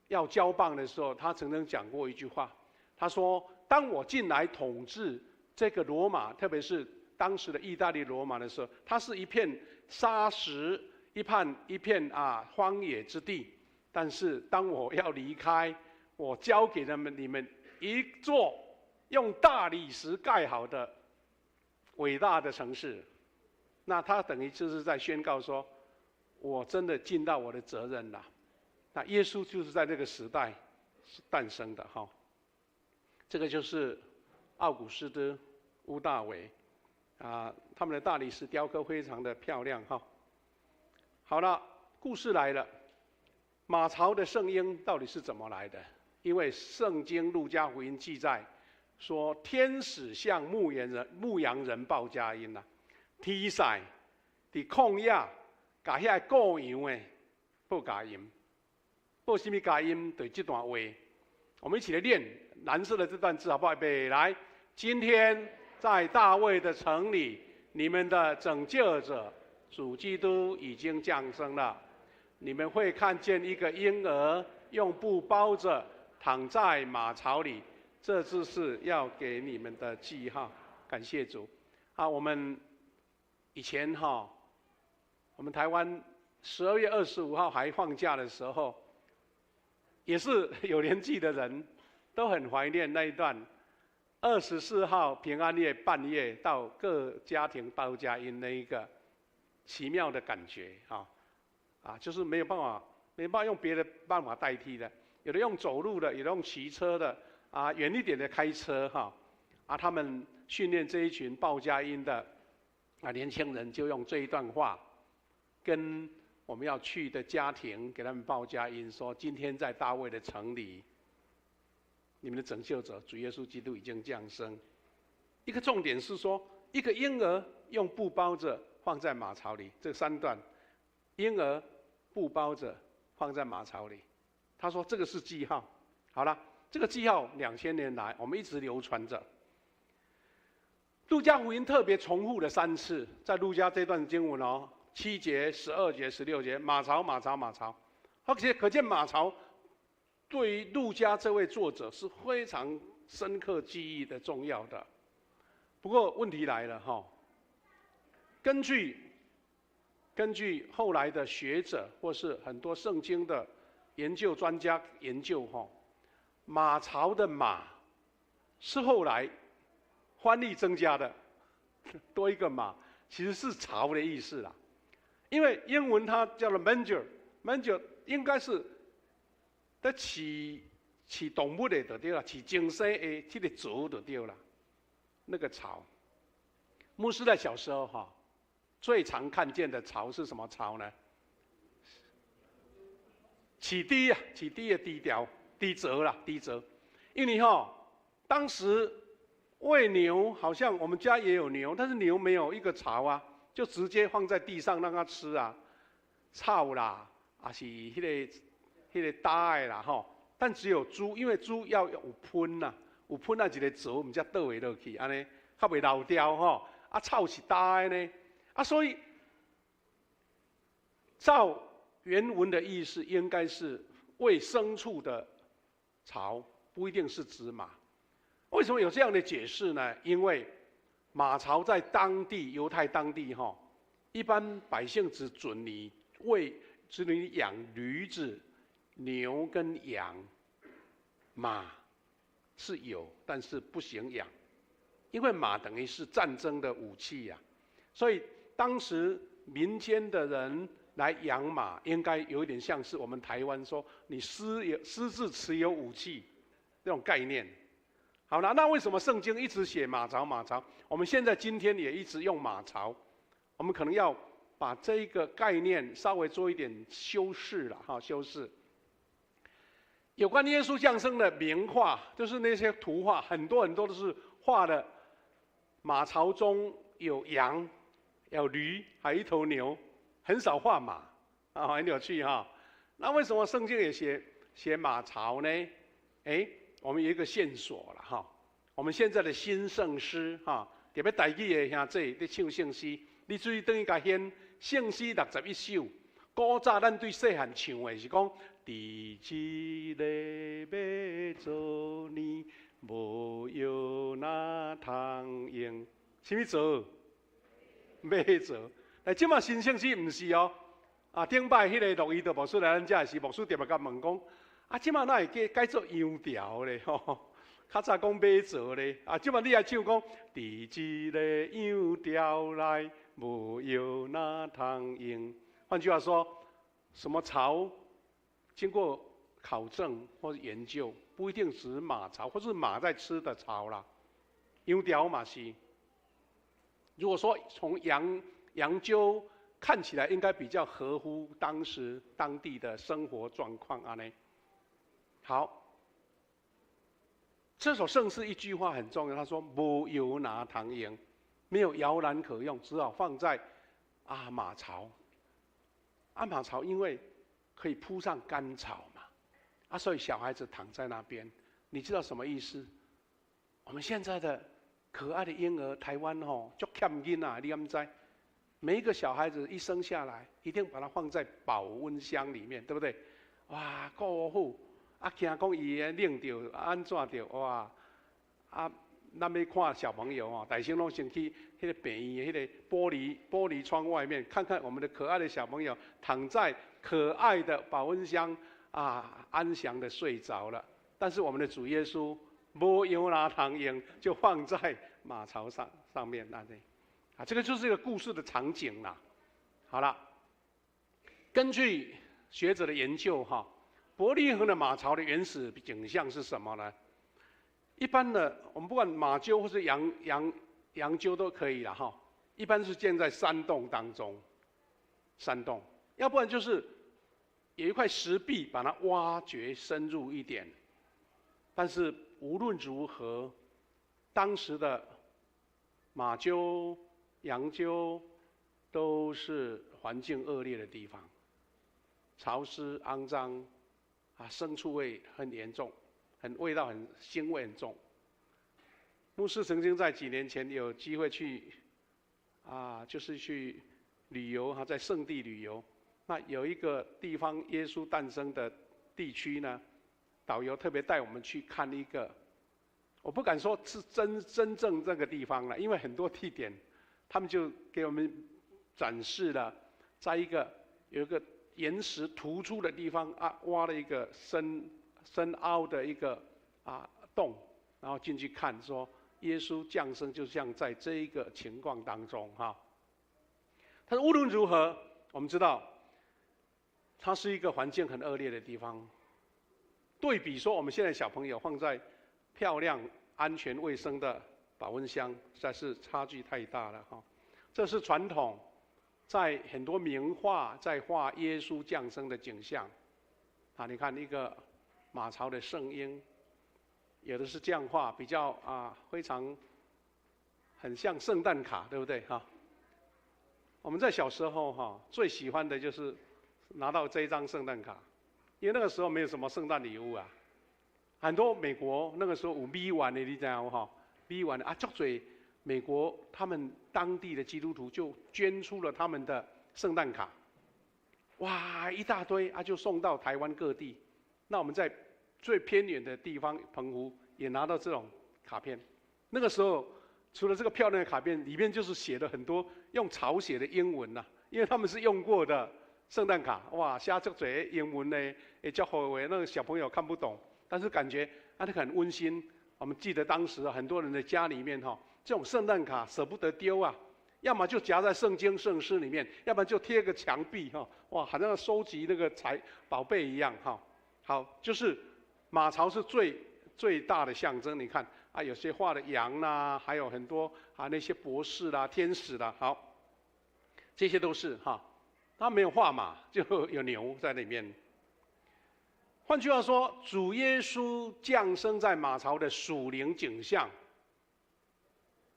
要交棒的时候，他曾经讲过一句话，他说：“当我进来统治这个罗马，特别是当时的意大利罗马的时候，它是一片沙石、一片荒野之地。但是当我要离开，我交给他们你们一座用大理石盖好的伟大的城市。”那他等于就是在宣告说，我真的尽到我的责任了。那耶稣就是在这个时代诞生的哈。这个就是奥古斯都屋大维啊，他们的大理石雕刻非常的漂亮哈。好了，故事来了，马槽的圣婴到底是怎么来的？因为圣经路加福音记载说，天使向牧羊人报佳音啦，天使伫旷野共遐顾羊的报佳音，报什么佳音？对这段话，我们一起来念蓝色的这段字，好不好？预备来，今天在大卫的城里，你们的拯救者主基督已经降生了。你们会看见一个婴儿用布包着，躺在马槽里。这就是要给你们的记号。感谢主。啊，我们以前哈，我们台湾12月25号还放假的时候，也是有年纪的人都很怀念那一段。24号平安夜半夜到各家庭报佳音那一个奇妙的感觉啊，啊，就是没有办法，没办法用别的办法代替的。有的用走路的，有的用骑车的，啊，远一点的开车哈，啊，他们训练这一群报佳音的啊年轻人，就用这一段话，跟我们要去的家庭给他们报佳音，说今天在大卫的城里，你们的拯救者主耶稣基督已经降生。一个重点是说，一个婴儿用布包着放在马槽里，这三段，婴儿布包着放在马槽里。他说这个是记号。好了，这个记号2000年来我们一直流传着。路加福音特别重复了三次，在路加这段经文哦，7节、12节、16节，马槽、马槽、马槽，而且可见马槽对于路加这位作者是非常深刻记忆的重要的。不过问题来了哈，根据后来的学者或是很多圣经的研究专家研究哈，马槽的马是后来翻译增加的，多一个马其实是槽的意思啦。因为英文它叫做 manger，manger 应该是在饲动物的就对了，饲精生的这个槽就对了。那个槽，牧师在小时候哈，最常看见的槽是什么槽呢？饲猪啊，饲猪的猪槽、猪槽啦，猪槽。因为哈，当时喂牛，好像我们家也有牛，但是牛没有一个槽啊，就直接放在地上让它吃啊，草啦，抑是彼个焦的啦吼。但只有猪，因为猪要有喷呐，有喷啊一个槽，毋才倒会落去，按呢较袂漏掉吼。啊，草是焦的呢，啊，所以照原文的意思，应该是喂牲畜的槽，不一定是指马。为什么有这样的解释呢？因为马槽在当地犹太当地哈，一般百姓只准你喂，只准你养驴子、牛跟羊，马是有，但是不行养，因为马等于是战争的武器呀，所以当时民间的人来养马，应该有一点像是我们台湾说你私自持有武器那种概念。好了，那为什么圣经一直写马槽马槽？我们现在今天也一直用马槽，我们可能要把这个概念稍微做一点修饰了哈，修饰。有关耶稣降生的名画，就是那些图画，很多很多都是画的马槽中有羊、有驴，还有一头牛，很少画马啊，很有趣哈。那为什么圣经也写马槽呢？哎，我们有一个线索了哈。我们现在的新圣诗哈，特别台语的兄弟咧唱圣诗，你注意转去共掀圣诗61首。古早咱对细汉唱的是讲，佇這个馬槽呢，無藥哪通用？啥物槽？馬槽。但這馬新聖詩毋是哦。啊，頂擺彼个陸伊德牧師來咱遮時，牧師特別共問講，啊，這馬哪會改改做羊槽咧？吼，較早講馬槽咧，啊，這馬你愛唱講，佇這个羊槽內，無藥哪通用？換句話說，什麼槽經過考证或者研究，不一定指马槽，或是马在吃的草啦。羊牢嘛是。如果说从羊廄看起来，应该比较合乎当时当地的生活状况按呢。好，这首圣诗一句话很重要，他说：“无摇篮通用，没有摇篮可用，只好放在马槽。马槽因为可以铺上干草嘛，所以小孩子躺在那边，你知道什么意思？我们现在的可爱的婴儿，台湾吼足欠囡仔，你敢知？每一个小孩子一生下来，一定把他放在保温箱里面，对不对？哇，顾好，惊讲伊会冷著，按怎著，哇，咱欲看小朋友哦，大先攏先去彼个病院彼个玻璃窗外面，看看我们的可爱的小朋友躺在可爱的保温箱啊，安详的睡着了。但是我们的主耶稣无摇篮通用，就放在马槽上面那里，这个就是一个故事的场景啦。好了，根据学者的研究哈，伯利恒的马槽的原始景象是什么呢？一般的，我们不管马厩或是羊廄都可以了哈。一般是建在山洞当中，山洞，要不然就是有一块石壁把它挖掘深入一点。但是无论如何，当时的马厩、羊廄都是环境恶劣的地方，潮湿、肮脏，牲畜味很严重，很味道很腥味很重。牧师曾经在几年前有机会去，就是去旅游哈，在圣地旅游。那有一个地方耶稣诞生的地区呢，导游特别带我们去看一个，我不敢说是真正这个地方了，因为很多地点，他们就给我们展示了，在一个有一个岩石突出的地方啊，挖了一个深深凹的一个洞，然后进去看，说耶稣降生就像在这一个情况当中哈。他说无论如何，我们知道，它是一个环境很恶劣的地方。对比说，我们现在小朋友放在漂亮、安全、卫生的保温箱，实在是差距太大了哈。这是传统，在很多名画在画耶稣降生的景象，你看一个马槽的圣婴，有的是这样画，比较非常很像圣诞卡，对不对哈？我们在小时候哈，最喜欢的就是拿到这一张圣诞卡，因为那个时候没有什么圣诞礼物啊，很多美国那个时候有美元的，你知影哈？美元的啊，足濟美国他们当地的基督徒就捐出了他们的圣诞卡，哇，一大堆啊，就送到台湾各地。那我们在最偏远的地方澎湖也拿到这种卡片。那个时候，除了这个漂亮的卡片，里面就是写了很多用草写的英文呐，因为他们是用过的圣诞卡，哇，写足濟英文呢，会足好话，那个小朋友看不懂，但是感觉啊，那很温馨。我们记得当时很多人的家里面哈，这种圣诞卡舍不得丢啊，要么就夹在圣经圣诗里面，要不然就贴个墙壁哈，哇，好像收集那个财宝贝一样哈。好，就是马槽是最最大的象征。你看啊，有些画的羊啦，还有很多那些博士啦、天使啦，好，这些都是哈。他没有画马，就有牛在里面。换句话说，主耶稣降生在马槽的属灵景象，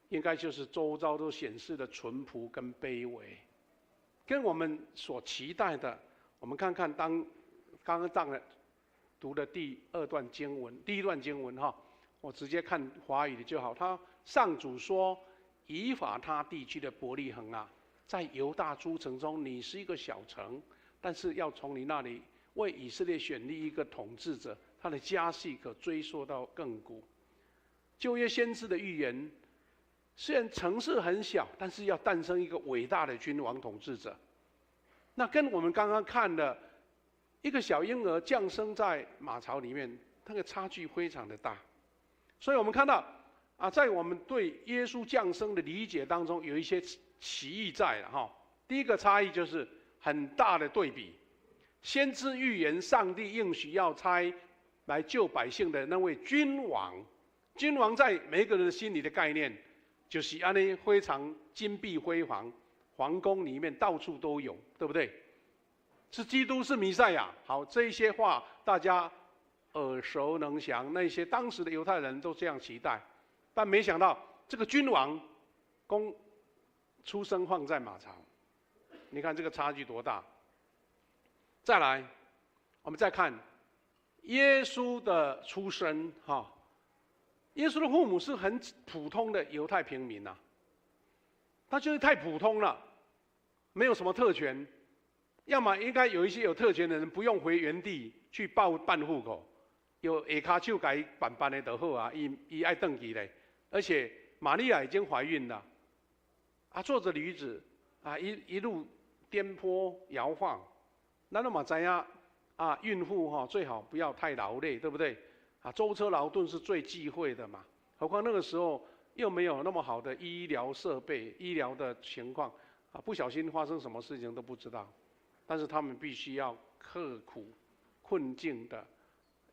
应该就是周遭都显示的淳朴跟卑微，跟我们所期待的。我们看看当刚刚当了读的第二段经文，第一段经文哈，我直接看华语的就好。他上主说：“以法他地区的伯利恒啊，在犹大诸城中，你是一个小城，但是要从你那里为以色列选立一个统治者，他的家系可追溯到亘古。”旧约先知的预言，虽然城市很小，但是要诞生一个伟大的君王统治者。那跟我们刚刚看的一个小婴儿降生在马槽里面，那个差距非常的大。所以我们看到在我们对耶稣降生的理解当中，有一些歧义在了哈。第一个差异就是很大的对比。先知预言上帝应许要差来救百姓的那位君王。君王在每个人的心里的概念，就是按呢非常金碧辉煌，皇宫里面到处都有，对不对？是基督，是弥赛亚。好，这些话大家耳熟能详，那些当时的犹太人都这样期待，但没想到这个君王，公出生放在马槽，你看这个差距多大。再来，我们再看耶稣的出生，哈，耶稣的父母是很普通的犹太平民呐，他就是太普通了，没有什么特权，要么应该有一些有特权的人不用回原地去报办户口，有下跤手共伊办办的就好啊，伊伊爱转去咧，而且玛利亚已经怀孕了，啊，坐着驴子啊，一一路颠簸摇晃。咱拢嘛知影啊，孕妇哈最好不要太劳累，对不对？啊，舟车劳顿是最忌讳的嘛。何况那个时候又没有那么好的医疗设备、医疗的情况，啊，不小心发生什么事情都不知道。但是他们必须要刻苦、困境的，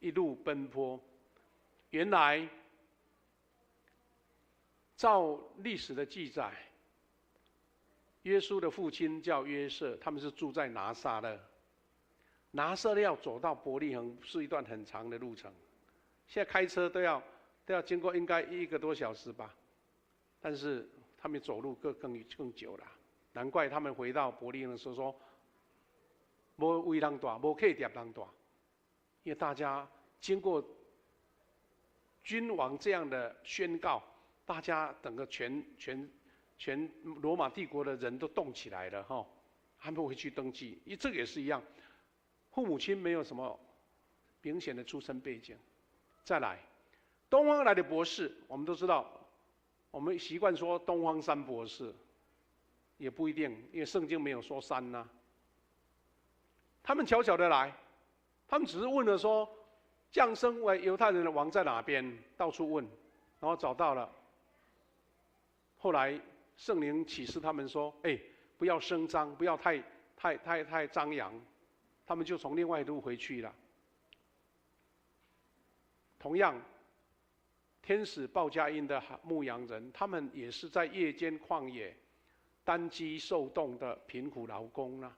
一路奔波。原来，照历史的记载，耶稣的父亲叫约瑟，他们是住在拿撒勒。拿撒勒要走到伯利恒是一段很长的路程，现在开车都要经过应该一个多小时吧，但是他们走路更更更久了，难怪他们回到伯利恒的时候说，无位通蹛，无客店通蹛，因为大家经过君王这样的宣告，大家整个全全全罗马帝国的人都动起来了哈，他们回去登记，因为这个也是一样。父母亲没有什么明显的出身背景。再来，东方来的博士，我们都知道，我们习惯说东方三博士，也不一定，因为圣经没有说三呐。他们悄悄的来，他们只是问了说，降生为犹太人的王在哪边？到处问，然后找到了。后来圣灵启示他们说：“哎，不要声张，不要太太太太张扬。”他们就从另外一路回去了。同样，天使报佳音的牧羊人，他们也是在夜间旷野单机受冻的贫苦劳工啊。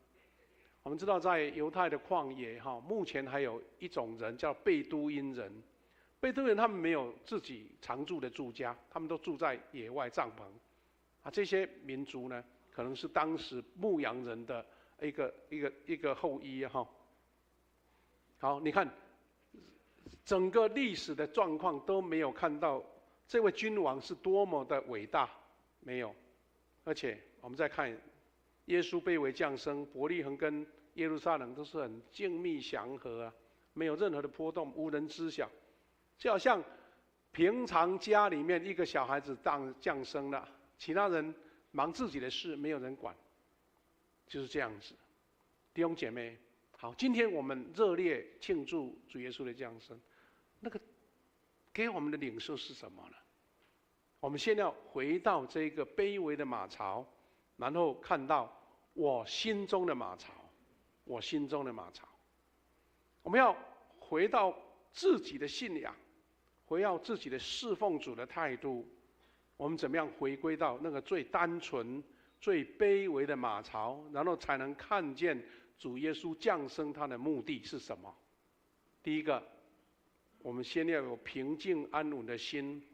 我们知道，在犹太的旷野，哈，目前还有一种人叫贝都因人。贝都因人他们没有自己常住的住家，他们都住在野外帐篷。啊，这些民族呢，可能是当时牧羊人的一个一个一个后裔哈。好，你看整个历史的状况都没有看到这位君王是多么的伟大，没有。而且我们再看耶稣卑微降生，伯利恒跟耶路撒冷都是很静谧祥和啊，没有任何的波动，无人知晓，就好像平常家里面一个小孩子当降生了，其他人忙自己的事，没有人管，就是这样子。弟兄姐妹，好，今天我们热烈庆祝主耶稣的降生，那个给我们的领受是什么呢？我们先要回到这个卑微的马槽，然后看到我心中的马槽，我心中的马槽。我们要回到自己的信仰，回到自己的侍奉主的态度。我们怎么样回归到那个最单纯、最卑微的马槽，然后才能看见主耶稣降生他的目的是什么？第一个，我们先要有平静安稳的心，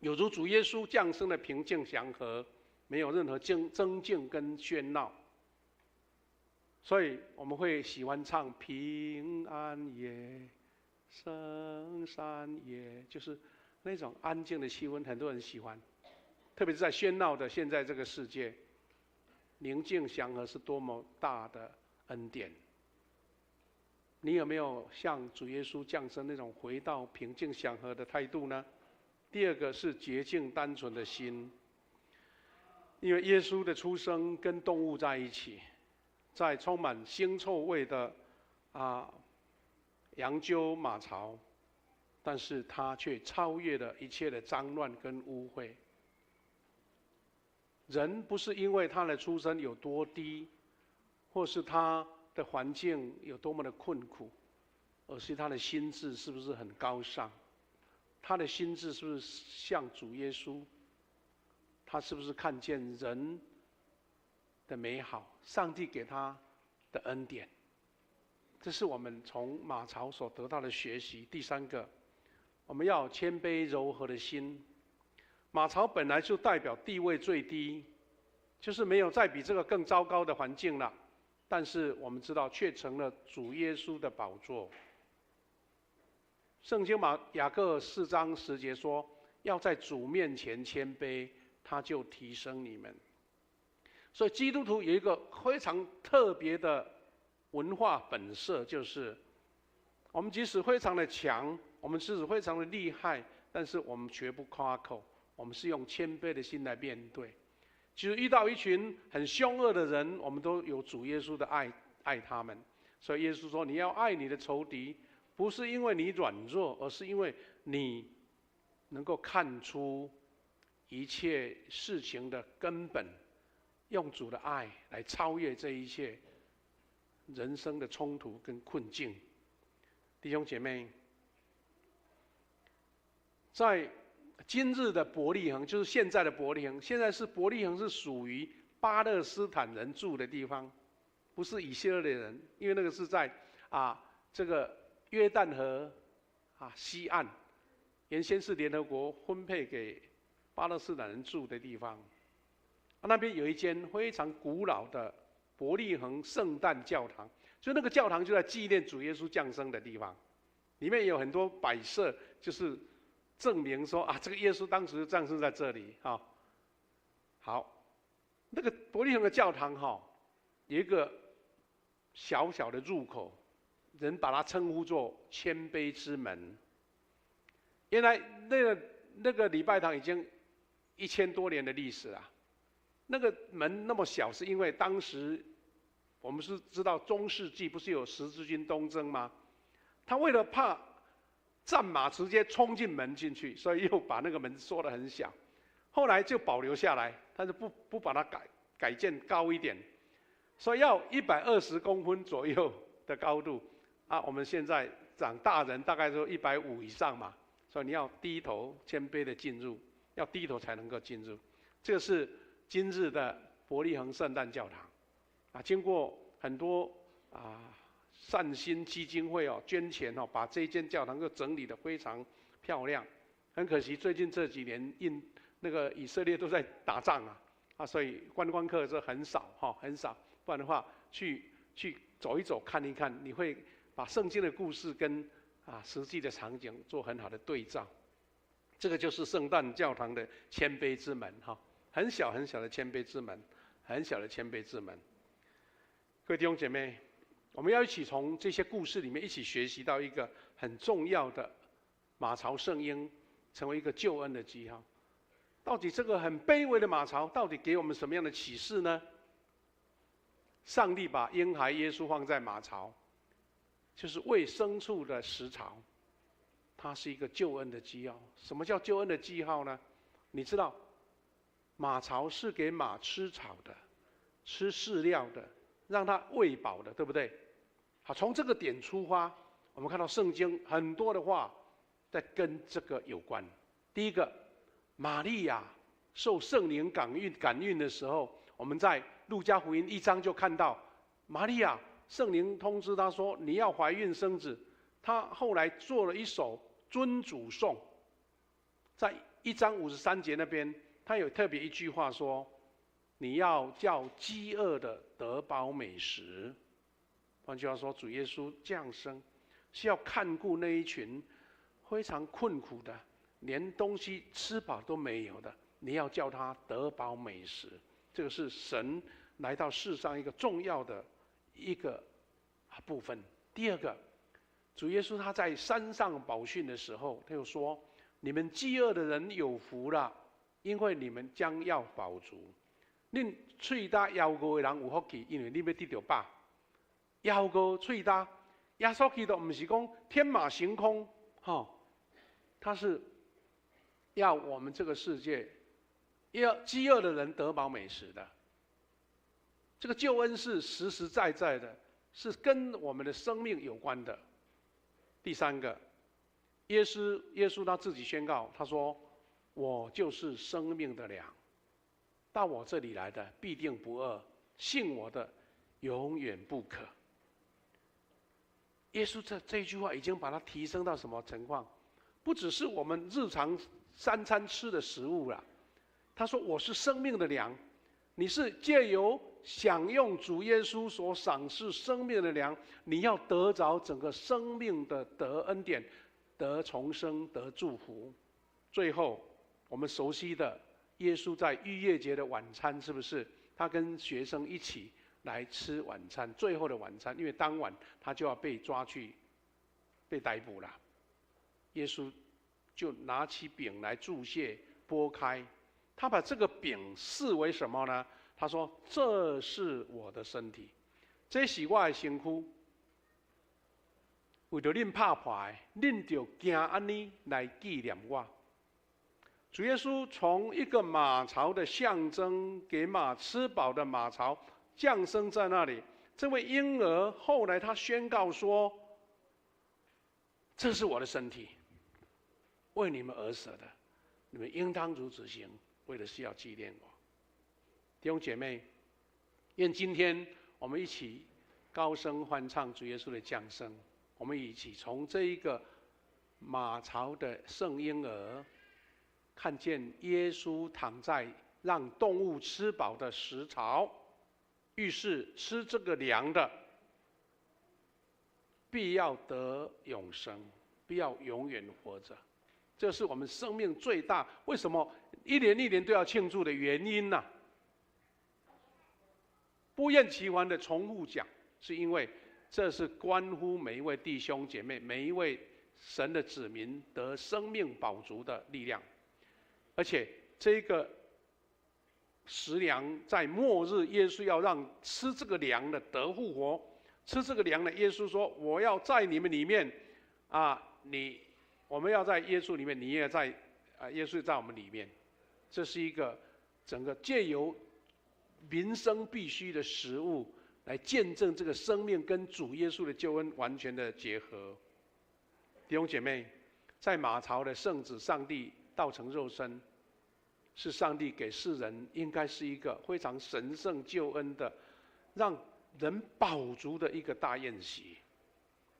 有如主耶稣降生的平静祥和，没有任何争争竞跟喧闹。所以我们会喜欢唱平安夜、圣善夜，就是那种安静的气氛，很多人喜欢。特别是在喧闹的现在这个世界，宁静祥和是多么大的恩典。你有没有像主耶稣降生那种回到平静祥和的态度呢？第二个是洁净单纯的心，因为耶稣的出生跟动物在一起，在充满腥臭味的羊厩马槽，但是他却超越了一切的脏乱跟污秽。人不是因为他的出身有多低，或是他的环境有多么的困苦，而是他的心志是不是很高尚？他的心志是不是像主耶稣？他是不是看见人的美好？上帝给他的恩典？这是我们从马槽所得到的学习。第三个，我们要谦卑柔和的心。马槽本来就代表地位最低，就是没有再比这个更糟糕的环境了。但是我们知道，却成了主耶稣的宝座。圣经马雅各4章10节说：“要在主面前谦卑，他就提升你们。”所以基督徒有一个非常特别的文化本色，就是我们即使非常的强，我们即使非常的厉害，但是我们绝不夸口，我们是用谦卑的心来面对。其实遇到一群很凶恶的人，我们都有主耶稣的爱，爱他们。所以耶稣说：“你要爱你的仇敌，不是因为你软弱，而是因为你能够看出一切事情的根本，用主的爱来超越这一切人生的冲突跟困境。”弟兄姐妹，在今日的伯利恒，就是现在的伯利恒，现在是伯利恒是属于巴勒斯坦人住的地方，不是以色列人，因为那个是在这个约旦河西岸，原先是联合国分配给巴勒斯坦人住的地方。那边有一间非常古老的伯利恒圣诞教堂，就那个教堂就在纪念主耶稣降生的地方，里面有很多摆设，就是证明说啊，这个耶稣当时降生在这里哈。好，那个伯利恒的教堂哈，有一个小小的入口，人把它称呼做谦卑之门。原来那个礼拜堂已经1000多年的历史了，那个门那么小，是因为当时我们是知道中世纪不是有十字军东征吗？他为了怕战马直接冲进门进去，所以又把那个门缩得很小。后来就保留下来，但是不把它改建高一点，所以要120公分左右的高度啊。我们现在长大人大概说150以上嘛，所以你要低头谦卑的进入，要低头才能够进入。这个是今日的伯利恒圣诞教堂啊，经过很多善心基金会哦捐钱哦，把这间教堂又整理得非常漂亮。很可惜，最近这几年印那个以色列都在打仗啊，所以观光客是很少哈，很少。不然的话，去走一走看一看，你会把圣经的故事跟实际的场景做很好的对照。这个就是圣诞教堂的谦卑之门哈，很小很小的谦卑之门，很小的谦卑之门。各位弟兄姐妹，我们要一起从这些故事里面一起学习到一个很重要的马槽圣婴成为一个救恩的记号。到底这个很卑微的马槽，到底给我们什么样的启示呢？上帝把婴孩耶稣放在马槽，就是喂牲畜的食槽，它是一个救恩的记号。什么叫救恩的记号呢？你知道，马槽是给马吃草的，吃饲料的，让它喂饱的，对不对？好，从这个点出发，我们看到圣经很多的话在跟这个有关。第一个，玛利亚受圣灵感孕的时候，我们在路加福音1章就看到，玛利亚圣灵通知她说你要怀孕生子。她后来做了一首尊主颂，在1章53节那边，他有特别一句话说：你要叫饥饿的得饱美食。换句话说，主耶稣降生是要看顾那一群非常困苦的，连东西吃饱都没有的，你要叫他得饱美食。这个是神来到世上一个重要的一个部分。第二个，主耶稣他在山上宝训的时候，他又说：“你们饥饿的人有福了，因为你们将要饱足。恁喙焦枵饿的人有福气，因为恁欲得著饱。枵饿喙焦，耶稣基督毋是讲天马行空，吼，他是要我们这个世界要饥饿的人得饱美食的。这个救恩是实实在在的，是跟我们的生命有关的。第三个，耶稣他自己宣告，他说：“我就是生命的粮，到我这里来的必定不饿，信我的永远不渴。”耶稣这句话已经把它提升到什么情况？不只是我们日常三餐吃的食物了。他说：“我是生命的粮，你是借由享用主耶稣所赏赐生命的粮，你要得着整个生命的得恩典，得重生，得祝福。”最后，我们熟悉的耶稣在逾越节的晚餐，是不是？他跟学生一起来吃晚餐，最后的晚餐，因为当晚他就要被抓去，被逮捕了。耶稣就拿起饼来祝谢，擘开，他把这个饼视为什么呢？他说：“这是我的身体，这是我的身躯。為著恁拍破的，恁著行按呢來紀念我。”主耶穌從一個馬槽的象徵，給馬吃飽的馬槽降生在那裡。這位嬰兒後來他宣告說：“這是我的身體，為你們而捨的，你們應當如此行，為的是要紀念我。”弟兄姐妹，願今天我們一起高聲歡唱主耶穌的降生，我們一起從這一個馬槽的聖嬰兒，看見耶穌躺在讓動物吃飽的食槽，預示吃這個糧的，必要得永生，必要永遠活着。這是我們生命最大，為什麼一年一年都要慶祝的原因呢？不厭其煩的重複講，是因為這是關乎每一位弟兄姐妹、每一位神的子民得生命飽足的力量。而且這個食糧在末日，耶穌要讓吃這個糧的得復活。吃這個糧的，耶穌說：“我要在你們裡面，啊，我們要在耶穌裡面，你也在，啊，耶穌在我們裡面。”這是一個整個借由民生必須的食物來見證這個生命跟主耶穌的救恩完全的結合。弟兄姐妹，在馬槽的聖子上帝道成肉身，是上帝給世人應該是一個非常神聖救恩的，讓人飽足的一個大宴席。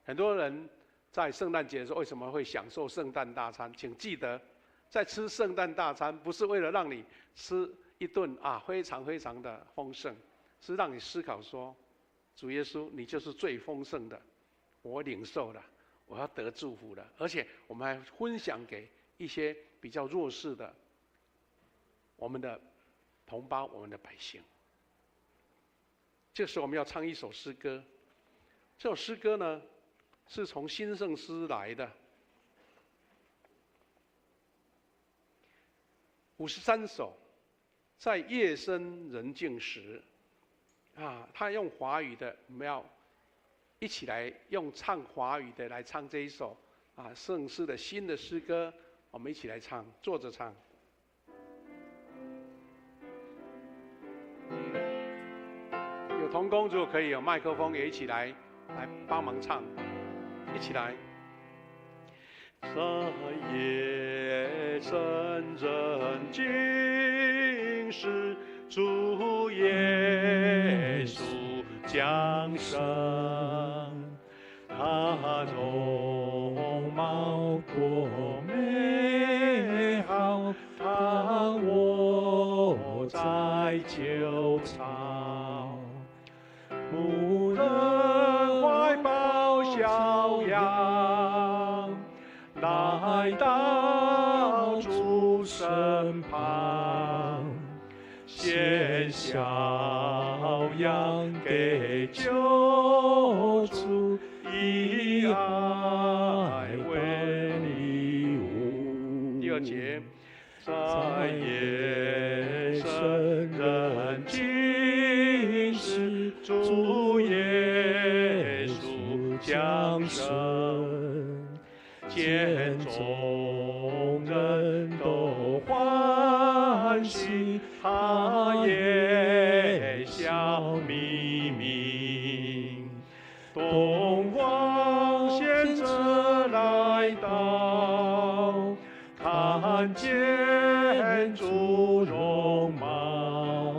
很多人在聖誕節的時候為什麼會享受聖誕大餐？請記得，在吃聖誕大餐不是為了讓你吃一頓啊，非常非常的豐盛，是讓你思考說，主耶穌，你就是最豐盛的，我領受了，我要得祝福了，而且我們還分享給一些比較弱勢的我們的同胞、我們的百姓。這時候我們要唱一首詩歌，這首詩歌呢，是從新聖詩來的，53首。在夜深人靜時，啊，他用華語的，我們要一起來用唱華語的來唱這一首啊聖詩的新的詩歌，我們一起來唱，坐着唱。有同工如果可以有麥克風，也一起來幫忙唱，一起來。在夜深人靜時，主耶穌降生，他容貌多美好，他臥在柩槽，牧人懷抱小羊，來到主身旁，獻小羊給救主，以愛為禮物。第二節，在夜深人靜時，主耶穌降生，見眾人都歡喜，他也笑眯眯，獻者來到，看見主容貌，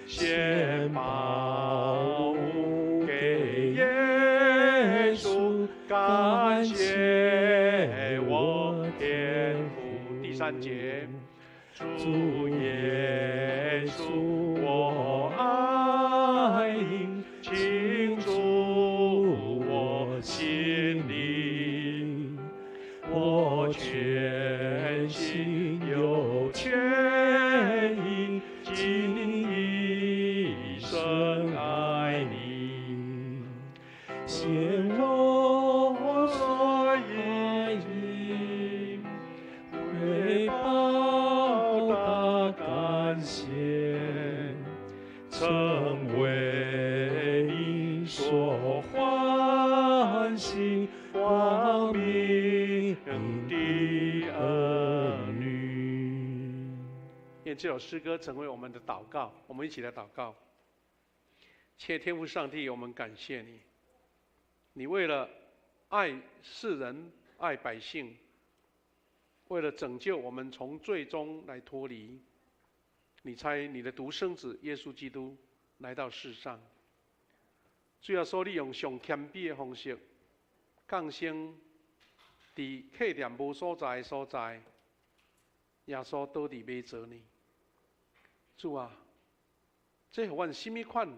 獻寶物給耶穌，感謝我天父。第三節，主耶穌，我愛你，請住我心裡，我全心又全意，盡一生愛你，獻我所有，為報答感謝，成為你所歡喜光明的兒女。願這首詩歌成為我們的禱告，我們一起來禱告。親愛天父上帝，我們感謝你，你為了愛世人、愛百姓，為了拯救我們從罪中來脫離，你差你的獨生子耶穌基督來到世上。主耶穌，你用上謙卑的方式降生佇客店無所在的所在，耶穌倒佇馬槽裡。主啊，這予阮啥物款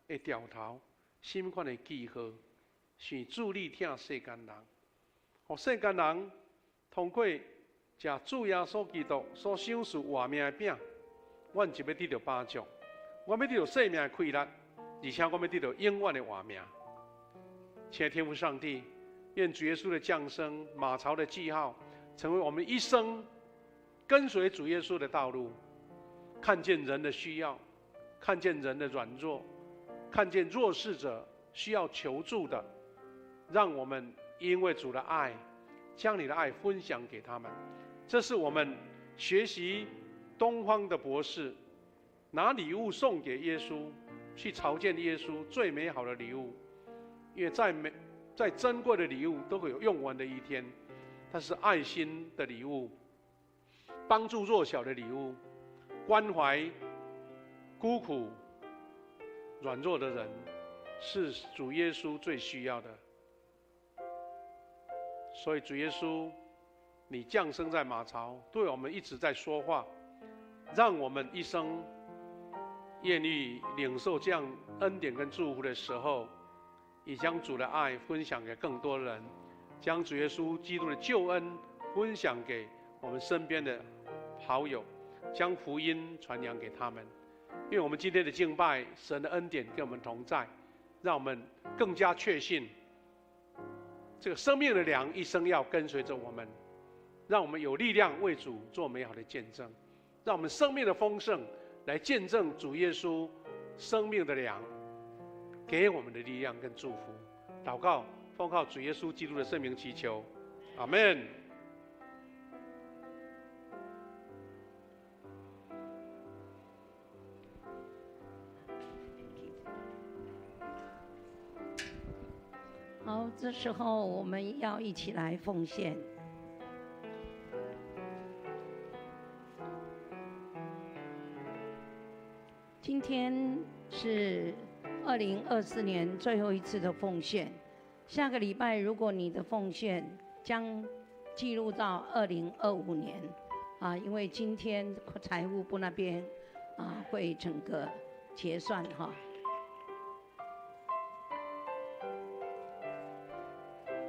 的兆頭，啥物款的記號，是主你疼世間人，予世間人通過食主耶穌基督所賞賜活命的餅，阮就欲得著飽足，阮欲得著生命的氣力，而且阮欲得著永遠的活命。親愛的天父上帝，願主耶穌的降生、馬槽的記號，成為我們一生跟隨主耶穌的道路。看見人的需要，看見人的軟弱，看見弱勢者需要求助的，讓我們因為主的愛，將你的愛分享給他們。這是我們學習東方的博士，拿禮物送給耶穌，去朝見耶穌最美好的禮物。因為再美、再珍貴的禮物都會有用完的一天，但是愛心的禮物，幫助弱小的禮物，關懷孤苦軟弱的人，是主耶穌最需要的。所以主耶穌，你降生在馬槽，對我們一直在說話，讓我們一生願意領受這樣恩典跟祝福的時候，也將主的愛分享給更多人，將主耶穌基督的救恩分享給我們身邊的好友，將福音傳揚給他們。願我們今天的敬拜，神的恩典跟我們同在，讓我們更加確信這個生命的糧一生要跟隨着我們，讓我們有力量為主做美好的見證，讓我們生命的豐盛來見證主耶穌生命的糧給我們的力量跟祝福。禱告，奉靠主耶穌基督的聖名祈求，阿門。好，這時候我們要一起來奉獻。今天是2024年最後一次的奉獻，下個禮拜如果你的奉獻將記錄到2025年，啊，因為今天財務部那邊啊會整個結算哈。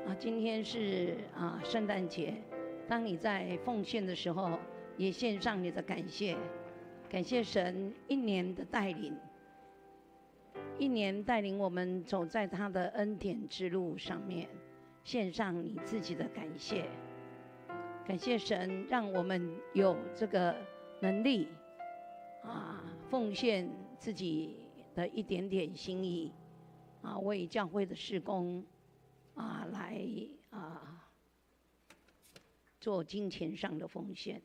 啊，今天是啊聖誕節，當你在奉獻的時候，也獻上你的感謝，感謝神一年的帶領，一年帶領我們走在他的恩典之路上面，獻上你自己的感謝，感謝神讓我們有這個能力啊，奉獻自己的一點點心意啊，為教會的事工啊，來啊，做金錢上的奉獻。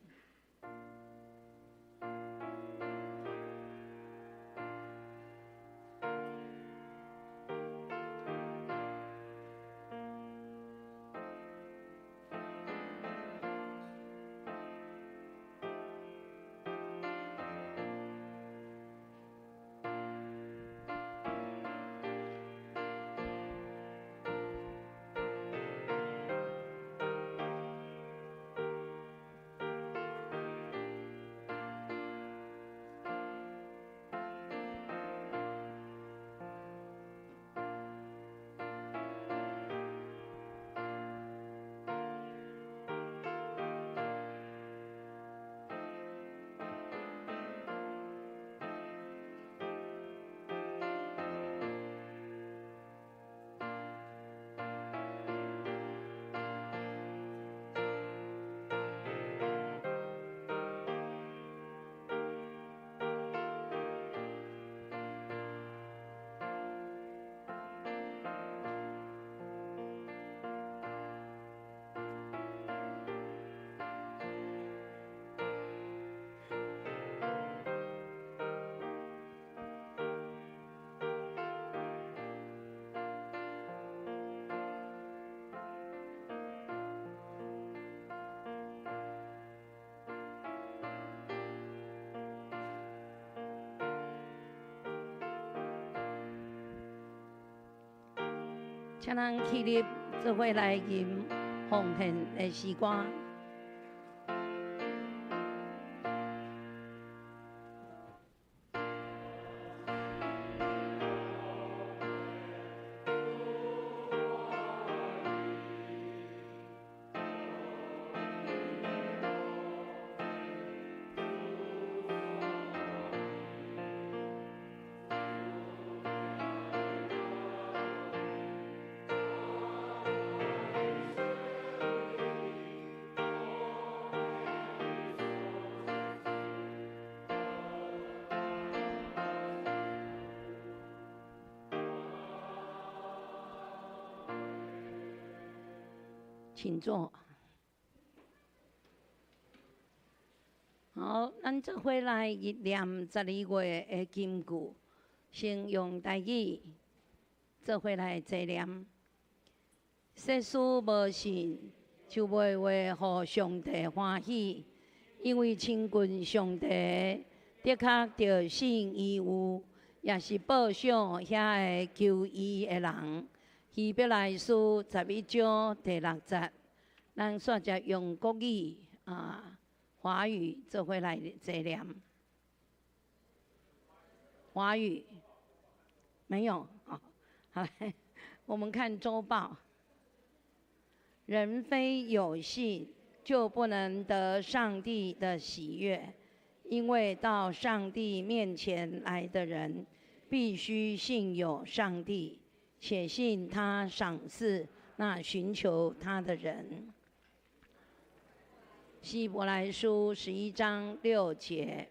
請咱起立，做伙來吟奉獻的詩歌。請坐。好，咱做伙來念十二月的金句，先用台語做伙來齊念。世事無信，就袂話予上帝歡喜，因為親近上帝的確著信伊有，也是報賞遐个求伊的人。希伯來書11章第6節，咱煞才用國語啊華語做伙來齊念。華語沒有，好，我們看週報。人非有信，就不能得上帝的喜悅，因為到上帝面前來的人，必須信有上帝。且信他賞賜那尋求他的人。希伯來書11章6節。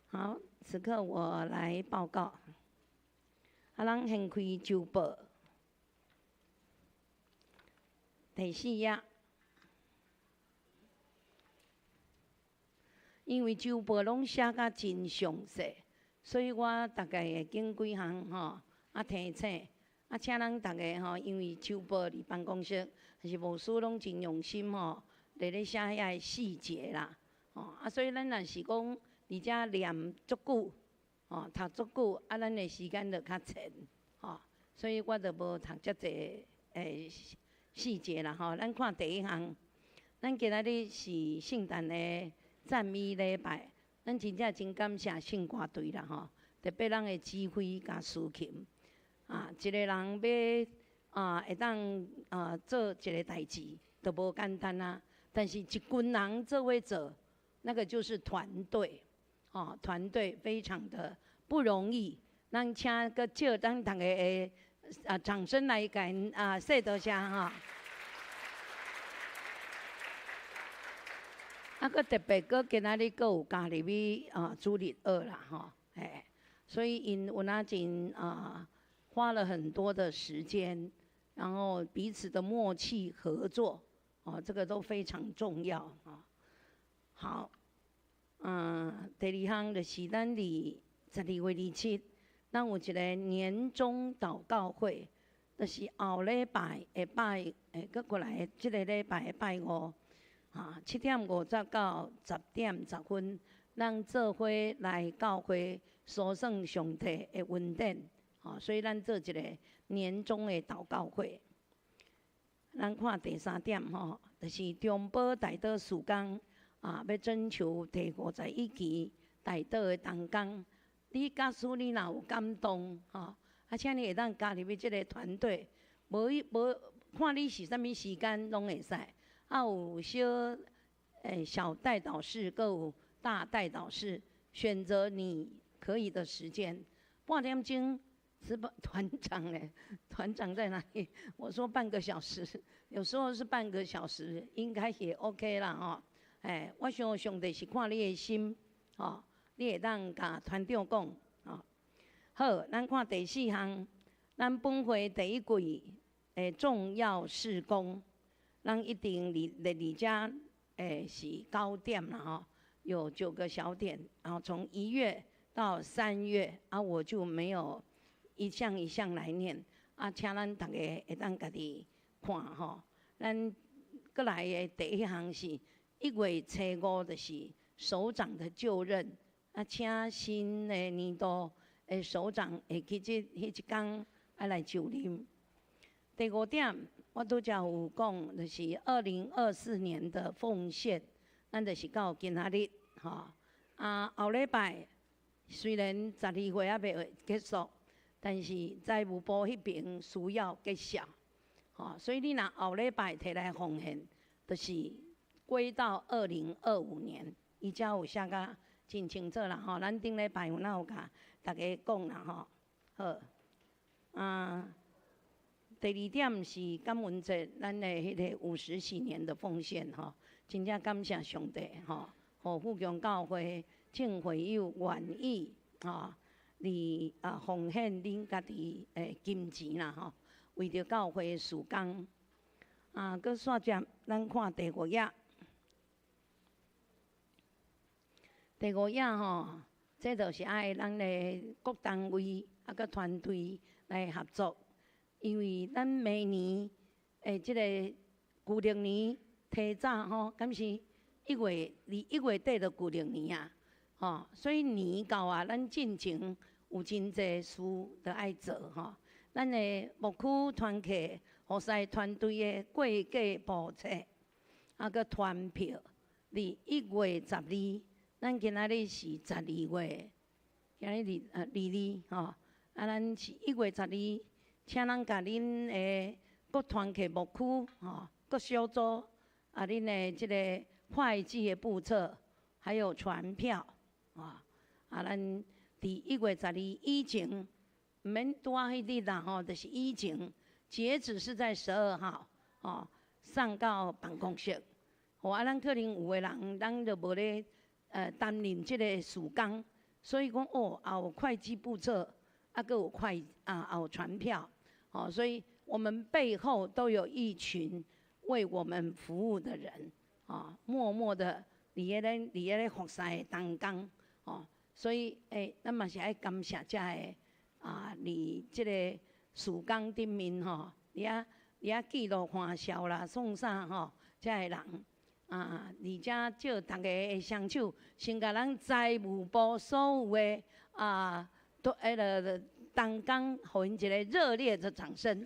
好，此刻我來報告。啊，咱先開週報。第四頁，因為週報攏寫甲真詳細，所以我大概會揀幾項吼，啊提醒。啊，請咱逐家吼，因為週報佇辦公室，還是牧師攏真用心吼，佇咧寫遐个細節啦，吼啊，所以咱若是講佇遮念足久，吼讀足久，啊，咱的時間就較淺，吼，所以我就無讀遮濟誒細節啦，吼。咱看第一項，咱今仔日是聖誕的讚美禮拜，咱真正真感謝聖歌隊啦，吼，特別咱的指揮佮司琴。啊，一個人欲啊會當啊做一個代誌，都無簡單啊。但是一群人做伙做，那個就是團隊，哦，團隊非常的不容易。咱請閣借咱逐家的啊掌聲來共𪜶啊說多謝哈。啊，閣特別閣今仔日閣有加入去啊主日學啦吼，嘿，所以𪜶有影真啊。花了很多的時間，然後彼此的默契合作，哦，這個都非常重要啊。好，嗯，第二項就是咱佇12月27，咱有一個年終禱告會，就是後禮拜下拜，閣過來這個禮拜的拜五，啊，7點50到10點10分，咱做伙來教會搜索上帝的恩典。哦，所以咱做一個年終的禱告會。咱看第三點吼，就是中保代禱事工啊，欲徵求第51期代禱的同工。你假使你若有感動吼，啊，請你會當加入去這個團隊，無無看你是啥物時間攏會使。啊，有小小代禱室，閣有大代禱室，選擇你可以的時間，半點鐘。是團長哎，團長在哪裡？我說半個小時，有時候是半個小時，應該也 OK 啦吼。哎，我想上帝是看你的心，吼，你會當共團長講，吼。好，咱看第四項，咱本會第一季的重要事工，咱一定佇佇遮是9點啦吼，有9個小點，然後從1月到3月，啊，我就沒有。一項一項來念，啊，請咱逐家會當家己看吼。咱閣來的第一項是1月初5，就是首長的就任，啊，請新的年度的首長會記得彼一工愛來就任。第五點，我拄才有講，就是2024年的奉獻，咱就是到今仔日，吼。啊，後禮拜雖然12月猶未結束，但是財務部彼邊需要結算，吼，所以你若後禮拜提來奉獻，就是歸到2025年，伊才有寫甲真清楚啦，吼。咱頂禮拜有哪有共大家講啦，吼。好，啊。第二點是感恩節，咱的彼个50禧年的奉獻吼，真正感謝上帝吼，予富強教會眾會友願意吼，來啊奉獻恁家己的金錢啦吼，為著教會事工。啊，閣煞接咱看第五頁，第五頁吼，這就是愛咱的各單位啊，閣團隊來合作。因為咱明年的這個舊曆年提早吼，敢是1月2、1月底就舊曆年啊，吼，所以年到啊，咱進前有真濟事著愛做吼。咱的牧區團契服侍團隊的過計簿冊，啊，閣傳票，佇1月12，咱今仔日是12月，今日二二二吼，啊，咱是一月十二。請咱共恁的各團契牧區吼，各小組啊，恁的這个會計的簿冊，還有傳票啊，啊，咱佇一月十二以前，毋免拄仔彼日啦吼，就是以前，截止是在12號，吼，送到辦公室。吼，啊，咱可能有的人，咱就無咧擔任這个事工，所以講哦，也有會計簿冊，啊，閣有會啊，也有傳票。哦，所以我們背後都有一群為我們服務的人，啊，默默的佇咧佇咧服侍的同工，哦，所以咱嘛是愛感謝遮个啊，佇這个事工頂面吼，佇遐佇遐記錄花銷啦、創啥吼，遮个人啊，而且借逐家的雙手，先共咱財務部所有的啊，都彼个同工，予𪜶一个熱烈的掌聲。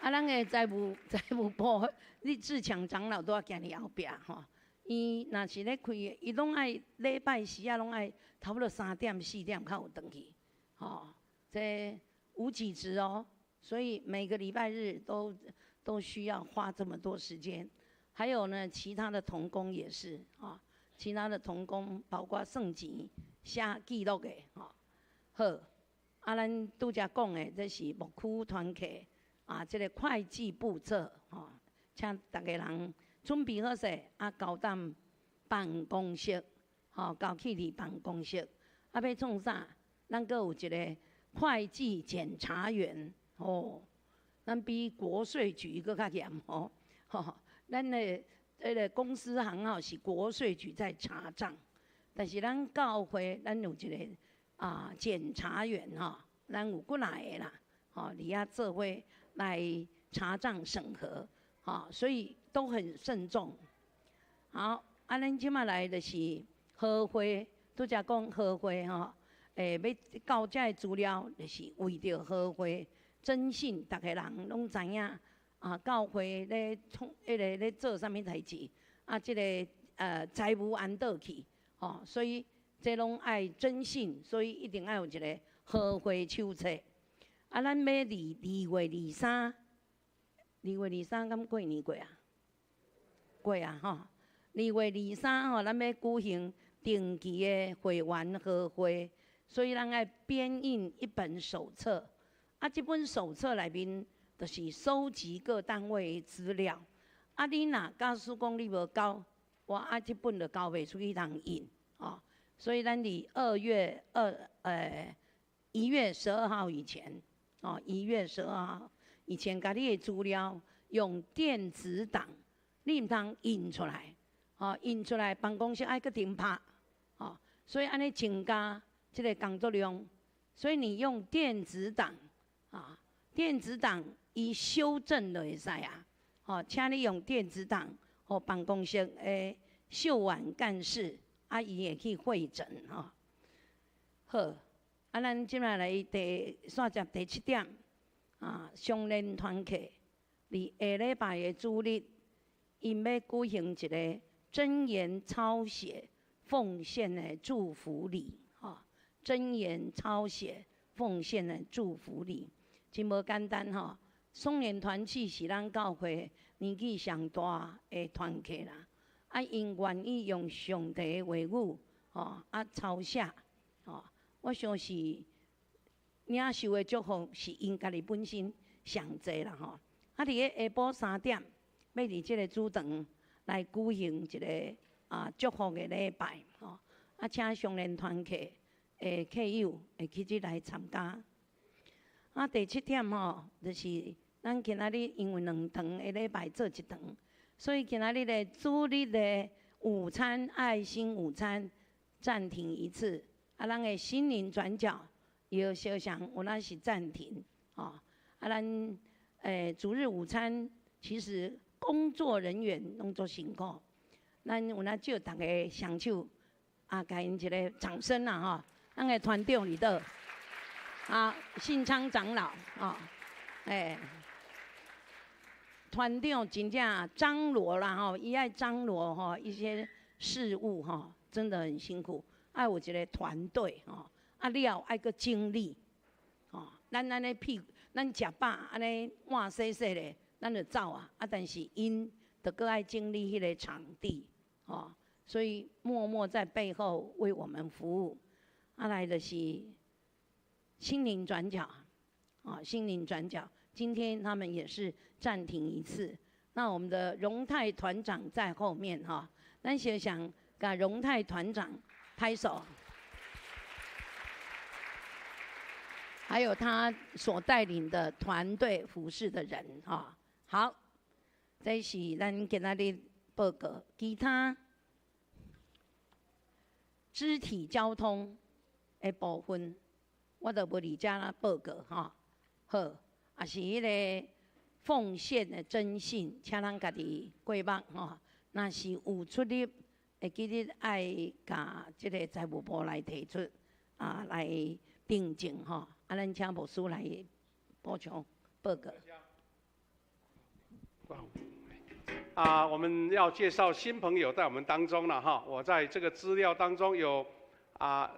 啊，咱的財務部，你志強長老拄仔行佇後壁吼，伊若是咧開，伊攏愛禮拜時啊，攏愛差不多3點4點較有轉去，吼，這無給職哦，所以每個禮拜日都需要花這麼多時間。還有呢，其他的同工也是啊。其他的同工，包括算錢、寫記錄的，吼，好。啊，咱拄才講的，這是牧區團契啊，這个會計簿冊，吼，請逐家人準備好勢，啊，交踮辦公室，吼，交去佇辦公室。啊，欲創啥？咱閣有一个會計檢查員，吼，咱比國稅局閣較嚴吼，吼，咱的。這个公司行號是國稅局在查賬，但是咱教會咱有一个啊檢查員吼，咱有幾若个啦，吼，佇遐做伙來查賬審核，吼，所以都很慎重。好，啊，咱這馬來就是和會，拄才講和會吼，欲交這个資料，就是為著和會徵信，逐家人攏知影。啊，教會咧創，彼个咧做啥物代誌？啊，這个財務按倒去，吼，所以這攏愛徵信，所以一定愛有一个和會手冊。啊，咱欲佇2月23，2月23敢過年過啊？過啊，吼！2月23吼，咱欲舉行定期的會員和會，所以咱愛編印一本手冊。啊，這本手冊內面，就是收集各單位的資料。啊，你若假使講你無交，我啊這本就交袂出去通印，哦。所以咱佇2月2，1月12號以前，哦，一月十二號以前，共你的資料用電子檔，你毋通印出來，哦，印出來辦公室愛閣重拍，哦，所以按呢增加這个工作量。所以你用電子檔，啊，電子檔。伊修正就會使啊，吼，請你用電子檔，予辦公室的秀婉幹事，啊，伊會去彙整吼。好，啊，咱這擺來第煞接第七點，啊，相連團契，佇下禮拜的主日，𪜶欲舉行一个箴言抄寫奉獻的祝福禮，吼，箴言抄寫奉獻的祝福禮，真無簡單吼。松年團契是咱教會年紀上大的團契啦，啊，𪜶願意用上帝的話語，吼，啊，抄寫，吼。我想是領受的祝福是𪜶家己本身上濟啦吼。啊，佇咧下晡3點，欲佇這个主堂來舉行一个啊祝福的禮拜吼。啊，請相連團契的客友會記得來參加。啊，第七點吼，就是咱今仔日因為兩堂的禮拜做一堂，所以今仔日的主日的午餐愛心午餐暫停一次。啊，咱的心靈轉角也小相有那是暫停，吼。啊，咱主日午餐其實工作人員攏足辛苦，咱有那借逐家雙手，啊，共𪜶一个掌聲啦，吼！咱的團長佇佗？啊，信昌長老，吼，欸，團長真正張羅啦，吼，伊愛張羅吼一些事務吼，真的很辛苦。愛有一个團隊吼，啊了愛閣整理，吼，咱按呢屁，咱食飽按呢碗洗洗咧，咱就走啊。啊，但是𪜶著閣愛整理彼个場地，吼，所以默默在背後為我們服務。啊，來就是心靈轉角，啊，心靈轉角，今天他們也是暫停一次。那我們的榮泰團長在後面哈，咱先想共榮泰團長拍手，還有他所帶領的團隊服侍的人哈。好，這是咱今仔日報告，其他肢體交通的部分，我就無佇遮啦報告哈。好，也是彼个奉獻的徵信，請咱家己過目吼。若是有出入，會記得愛共這个財務部來提出啊，來訂正吼。啊，咱請牧師來補充報告。啊，我們要介紹新朋友在我們當中了哈。我在這個資料當中有啊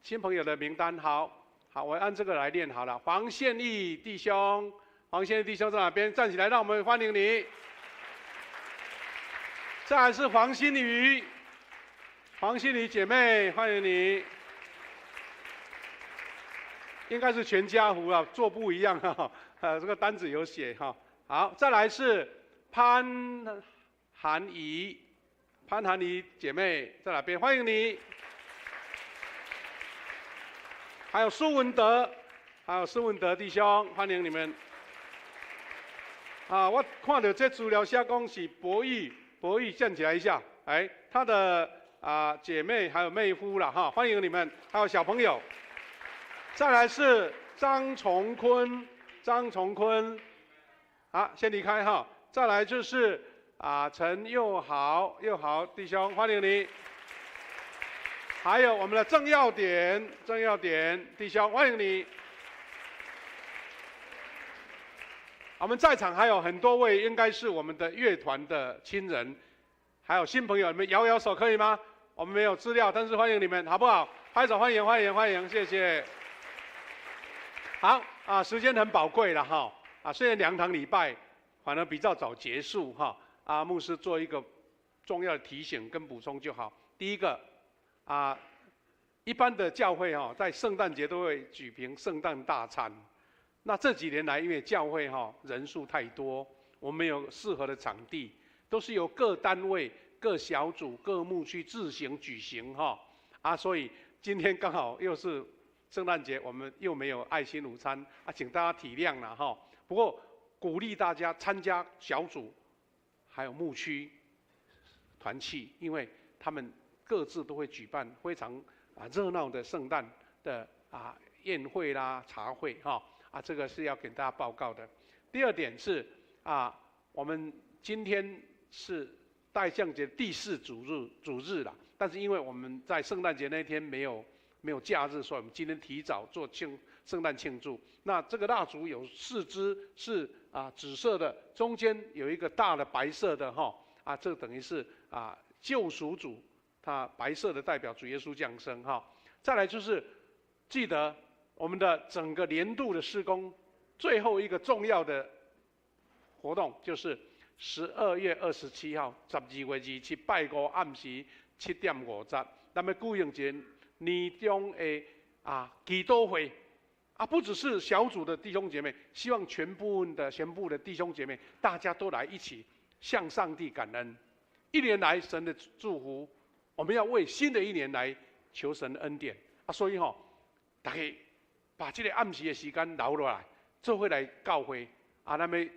新朋友的名單，好，好，我按這個來念好了。黃憲義弟兄，黃憲義弟兄在哪邊？站起來，讓我們歡迎你。再來是黃心瑜，黃心瑜姐妹，歡迎你。應該是全家福啊，做不一樣哈。這個單子有寫哈。好，再來是潘韓怡，潘韓怡姐妹在哪邊？歡迎你。還有蘇文德，還有蘇文德弟兄，歡迎你們。啊，我看到這資料寫講是博義，博義站起來一下，哎，他的啊姐妹還有妹夫了哈，歡迎你們，還有小朋友。再來是張崇坤，張崇坤，好，先離開哈。再來就是啊陳佑豪，佑豪弟兄，歡迎你。還有我們的鄭耀典，鄭耀典弟兄，歡迎你。我們在場還有很多位，應該是我們的樂團的親人，還有新朋友，你們搖搖手可以嗎？我們沒有資料，但是歡迎你們，好不好？拍手歡迎歡迎歡迎，謝謝。好啊，時間很寶貴了哈啊，雖然兩堂禮拜反而比較早結束哈啊，牧師做一個重要的提醒跟補充就好。第一個啊，一般的教會哈，在聖誕節都會舉行聖誕大餐。那這幾年來，因為教會哈人數太多，我們沒有適合的場地，都是由各單位、各小組、各牧區自行舉行哈啊，所以今天剛好又是聖誕節，我們又沒有愛心午餐啊，請大家體諒了哈。不過鼓勵大家參加小組，還有牧區團契，因為他們各自都會舉辦非常啊熱鬧的聖誕的啊宴會啦、茶會哈。啊，這個是要給大家報告的。第二點是啊，我們今天是待降節第四主日了，但是因為我們在聖誕節那天沒有没有假日，所以我们今天提早做圣诞庆祝。那这个蜡烛有四支是紫色的，中间有一个大的白色的哈啊，这等于是救赎主，它白色的代表主耶稣降生哈。再来就是记得我们的整个年度的事工，最后一个重要的活动就是12月27号，12月27拜五暗时7点50，咱欲举行一个年终的祈祷会啊，不只是小组的弟兄姐妹，希望全部的弟兄姐妹，大家都来一起向上帝感恩。一年来神的祝福，我们要为新的一年来求神的恩典啊！所以吼，大家把这个暗时的时间留落来，做伙来教会啊，咱欲举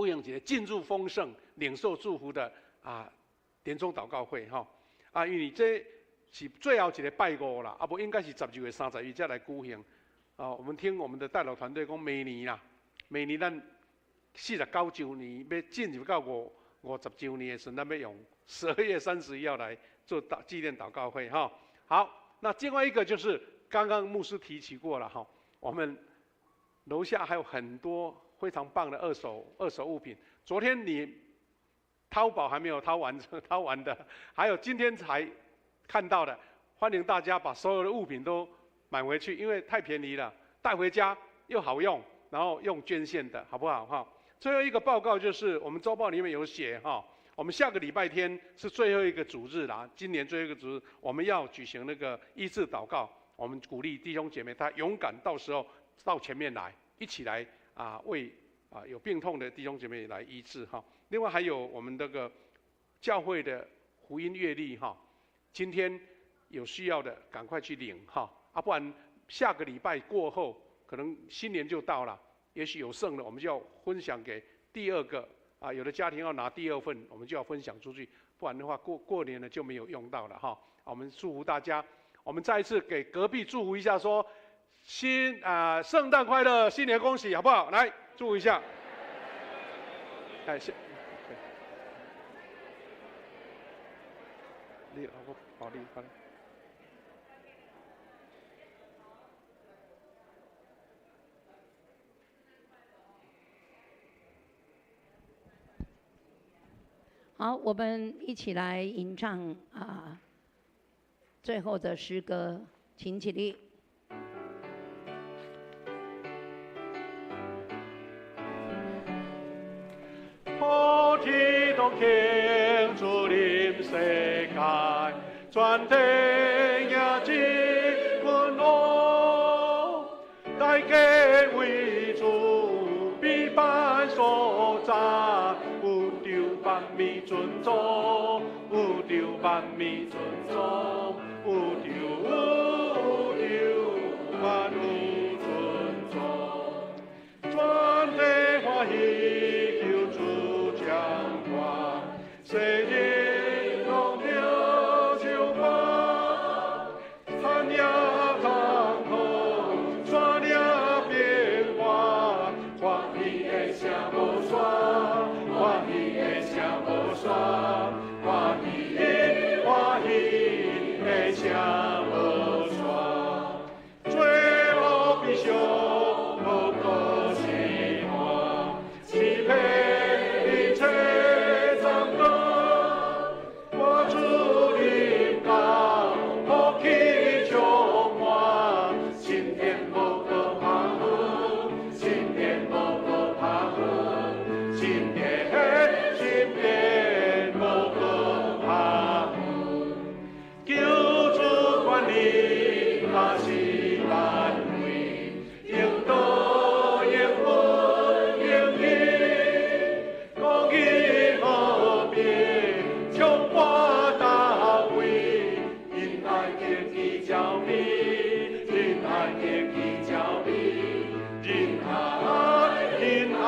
行一个进入丰盛、领受祝福的年终祷告会吼啊，因为这是最后一个拜五啦，啊无应该是12月31才来举行。啊，我们听我们的代祷团队讲，明年啦，明年咱49周年欲进入到50周年的时阵，咱欲用12月31号来做纪念祷告会哈。好，那另外一个就是刚刚牧师提起过了哈，我们楼下还有很多非常棒的二手物品。昨天你淘宝还没有淘完的，还有今天才看到的，欢迎大家把所有的物品都买回去，因为太便宜了，带回家又好用，然后用捐献的好不好哈？最后一个报告就是我们周报里面有写哈，我们下个礼拜天是最后一个主日啦，今年最后一个主日，我们要举行那个医治祷告，我们鼓励弟兄姐妹他勇敢，到时候到前面来，一起来为有病痛的弟兄姐妹来医治哈。另外还有我们这个教会的福音月历哈，今天有需要的赶快去领哈。啊，不然下个礼拜过后，可能新年就到了，也许有剩的，我们就要分享给第二个啊，有的家庭要拿第二份，我们就要分享出去，不然的话过过年了就没有用到了哈。我们祝福大家，我们再一次给隔壁祝福一下，说圣诞快乐，新年恭喜，好不好？来祝福一下，感谢。你我保利，好。好，我们一起来吟唱最后的诗歌，请起立。普天同庆祝临世界，全体迎接君王，大家为主必办所在。有着万民尊崇，有着万民尊崇，有着有着万有尊崇，全体欢喜求主掌权，世人拢听唱歌，寒夜苍空，山岭变幻，欢喜的声无煞。欢喜的声无煞，欢喜欢喜的声无煞，罪恶悲伤无搁是看，支配一切掌权，我主临到，福气充满，新天无搁拍分，新天无搁拍分，新天。新天无搁拍分，救主权力嘛是万位，应当应允应义，公义和平充满大卫，因爱得去照明，因爱得去照明，因爱因爱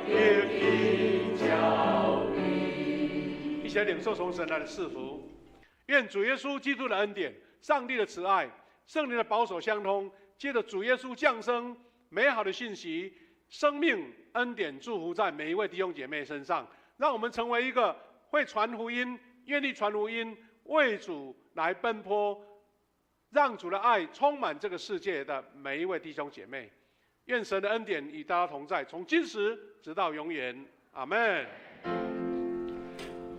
得去照明。一起来领受从神来的赐福，愿主耶稣基督的恩典、上帝的慈爱、圣灵的保守相通，借着主耶稣降生美好的信息、生命恩典祝福在每一位弟兄姐妹身上，让我们成为一个会传福音、愿意传福音、为主来奔波、讓主的愛充滿這個世界的每一位弟兄姐妹。願神的恩典與大家同在，從今時直到永遠。阿門。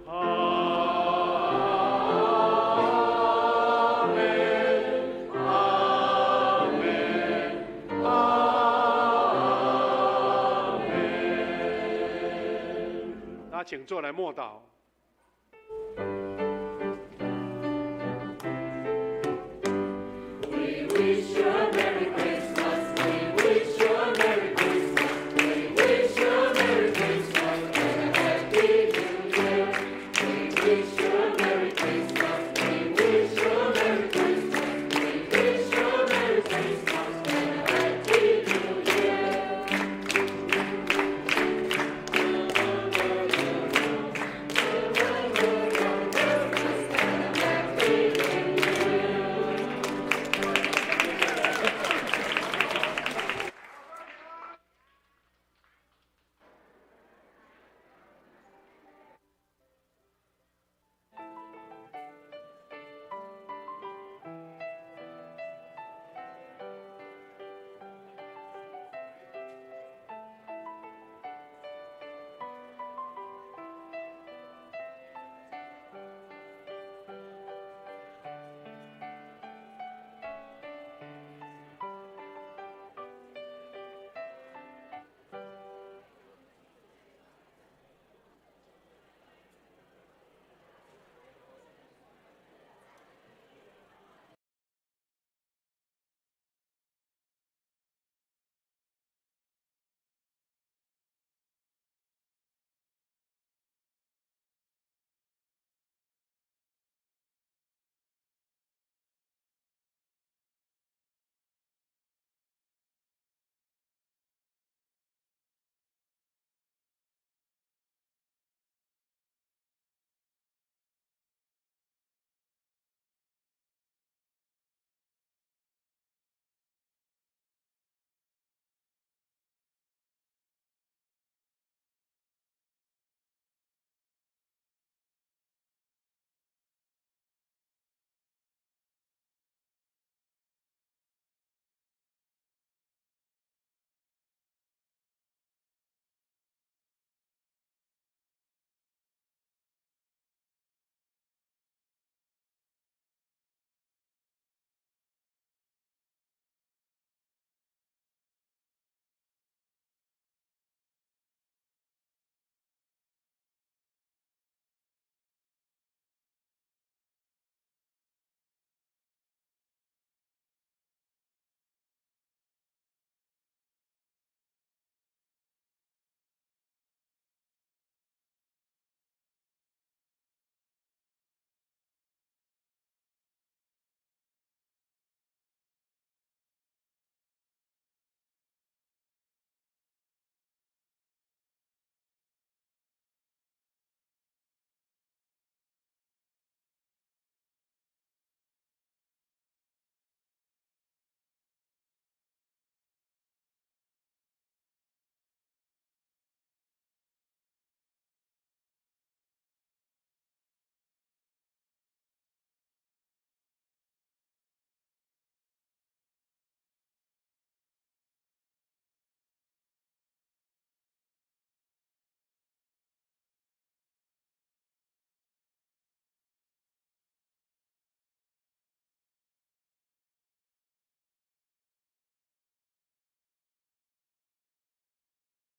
阿門，阿門，阿門。大家請坐來默禱。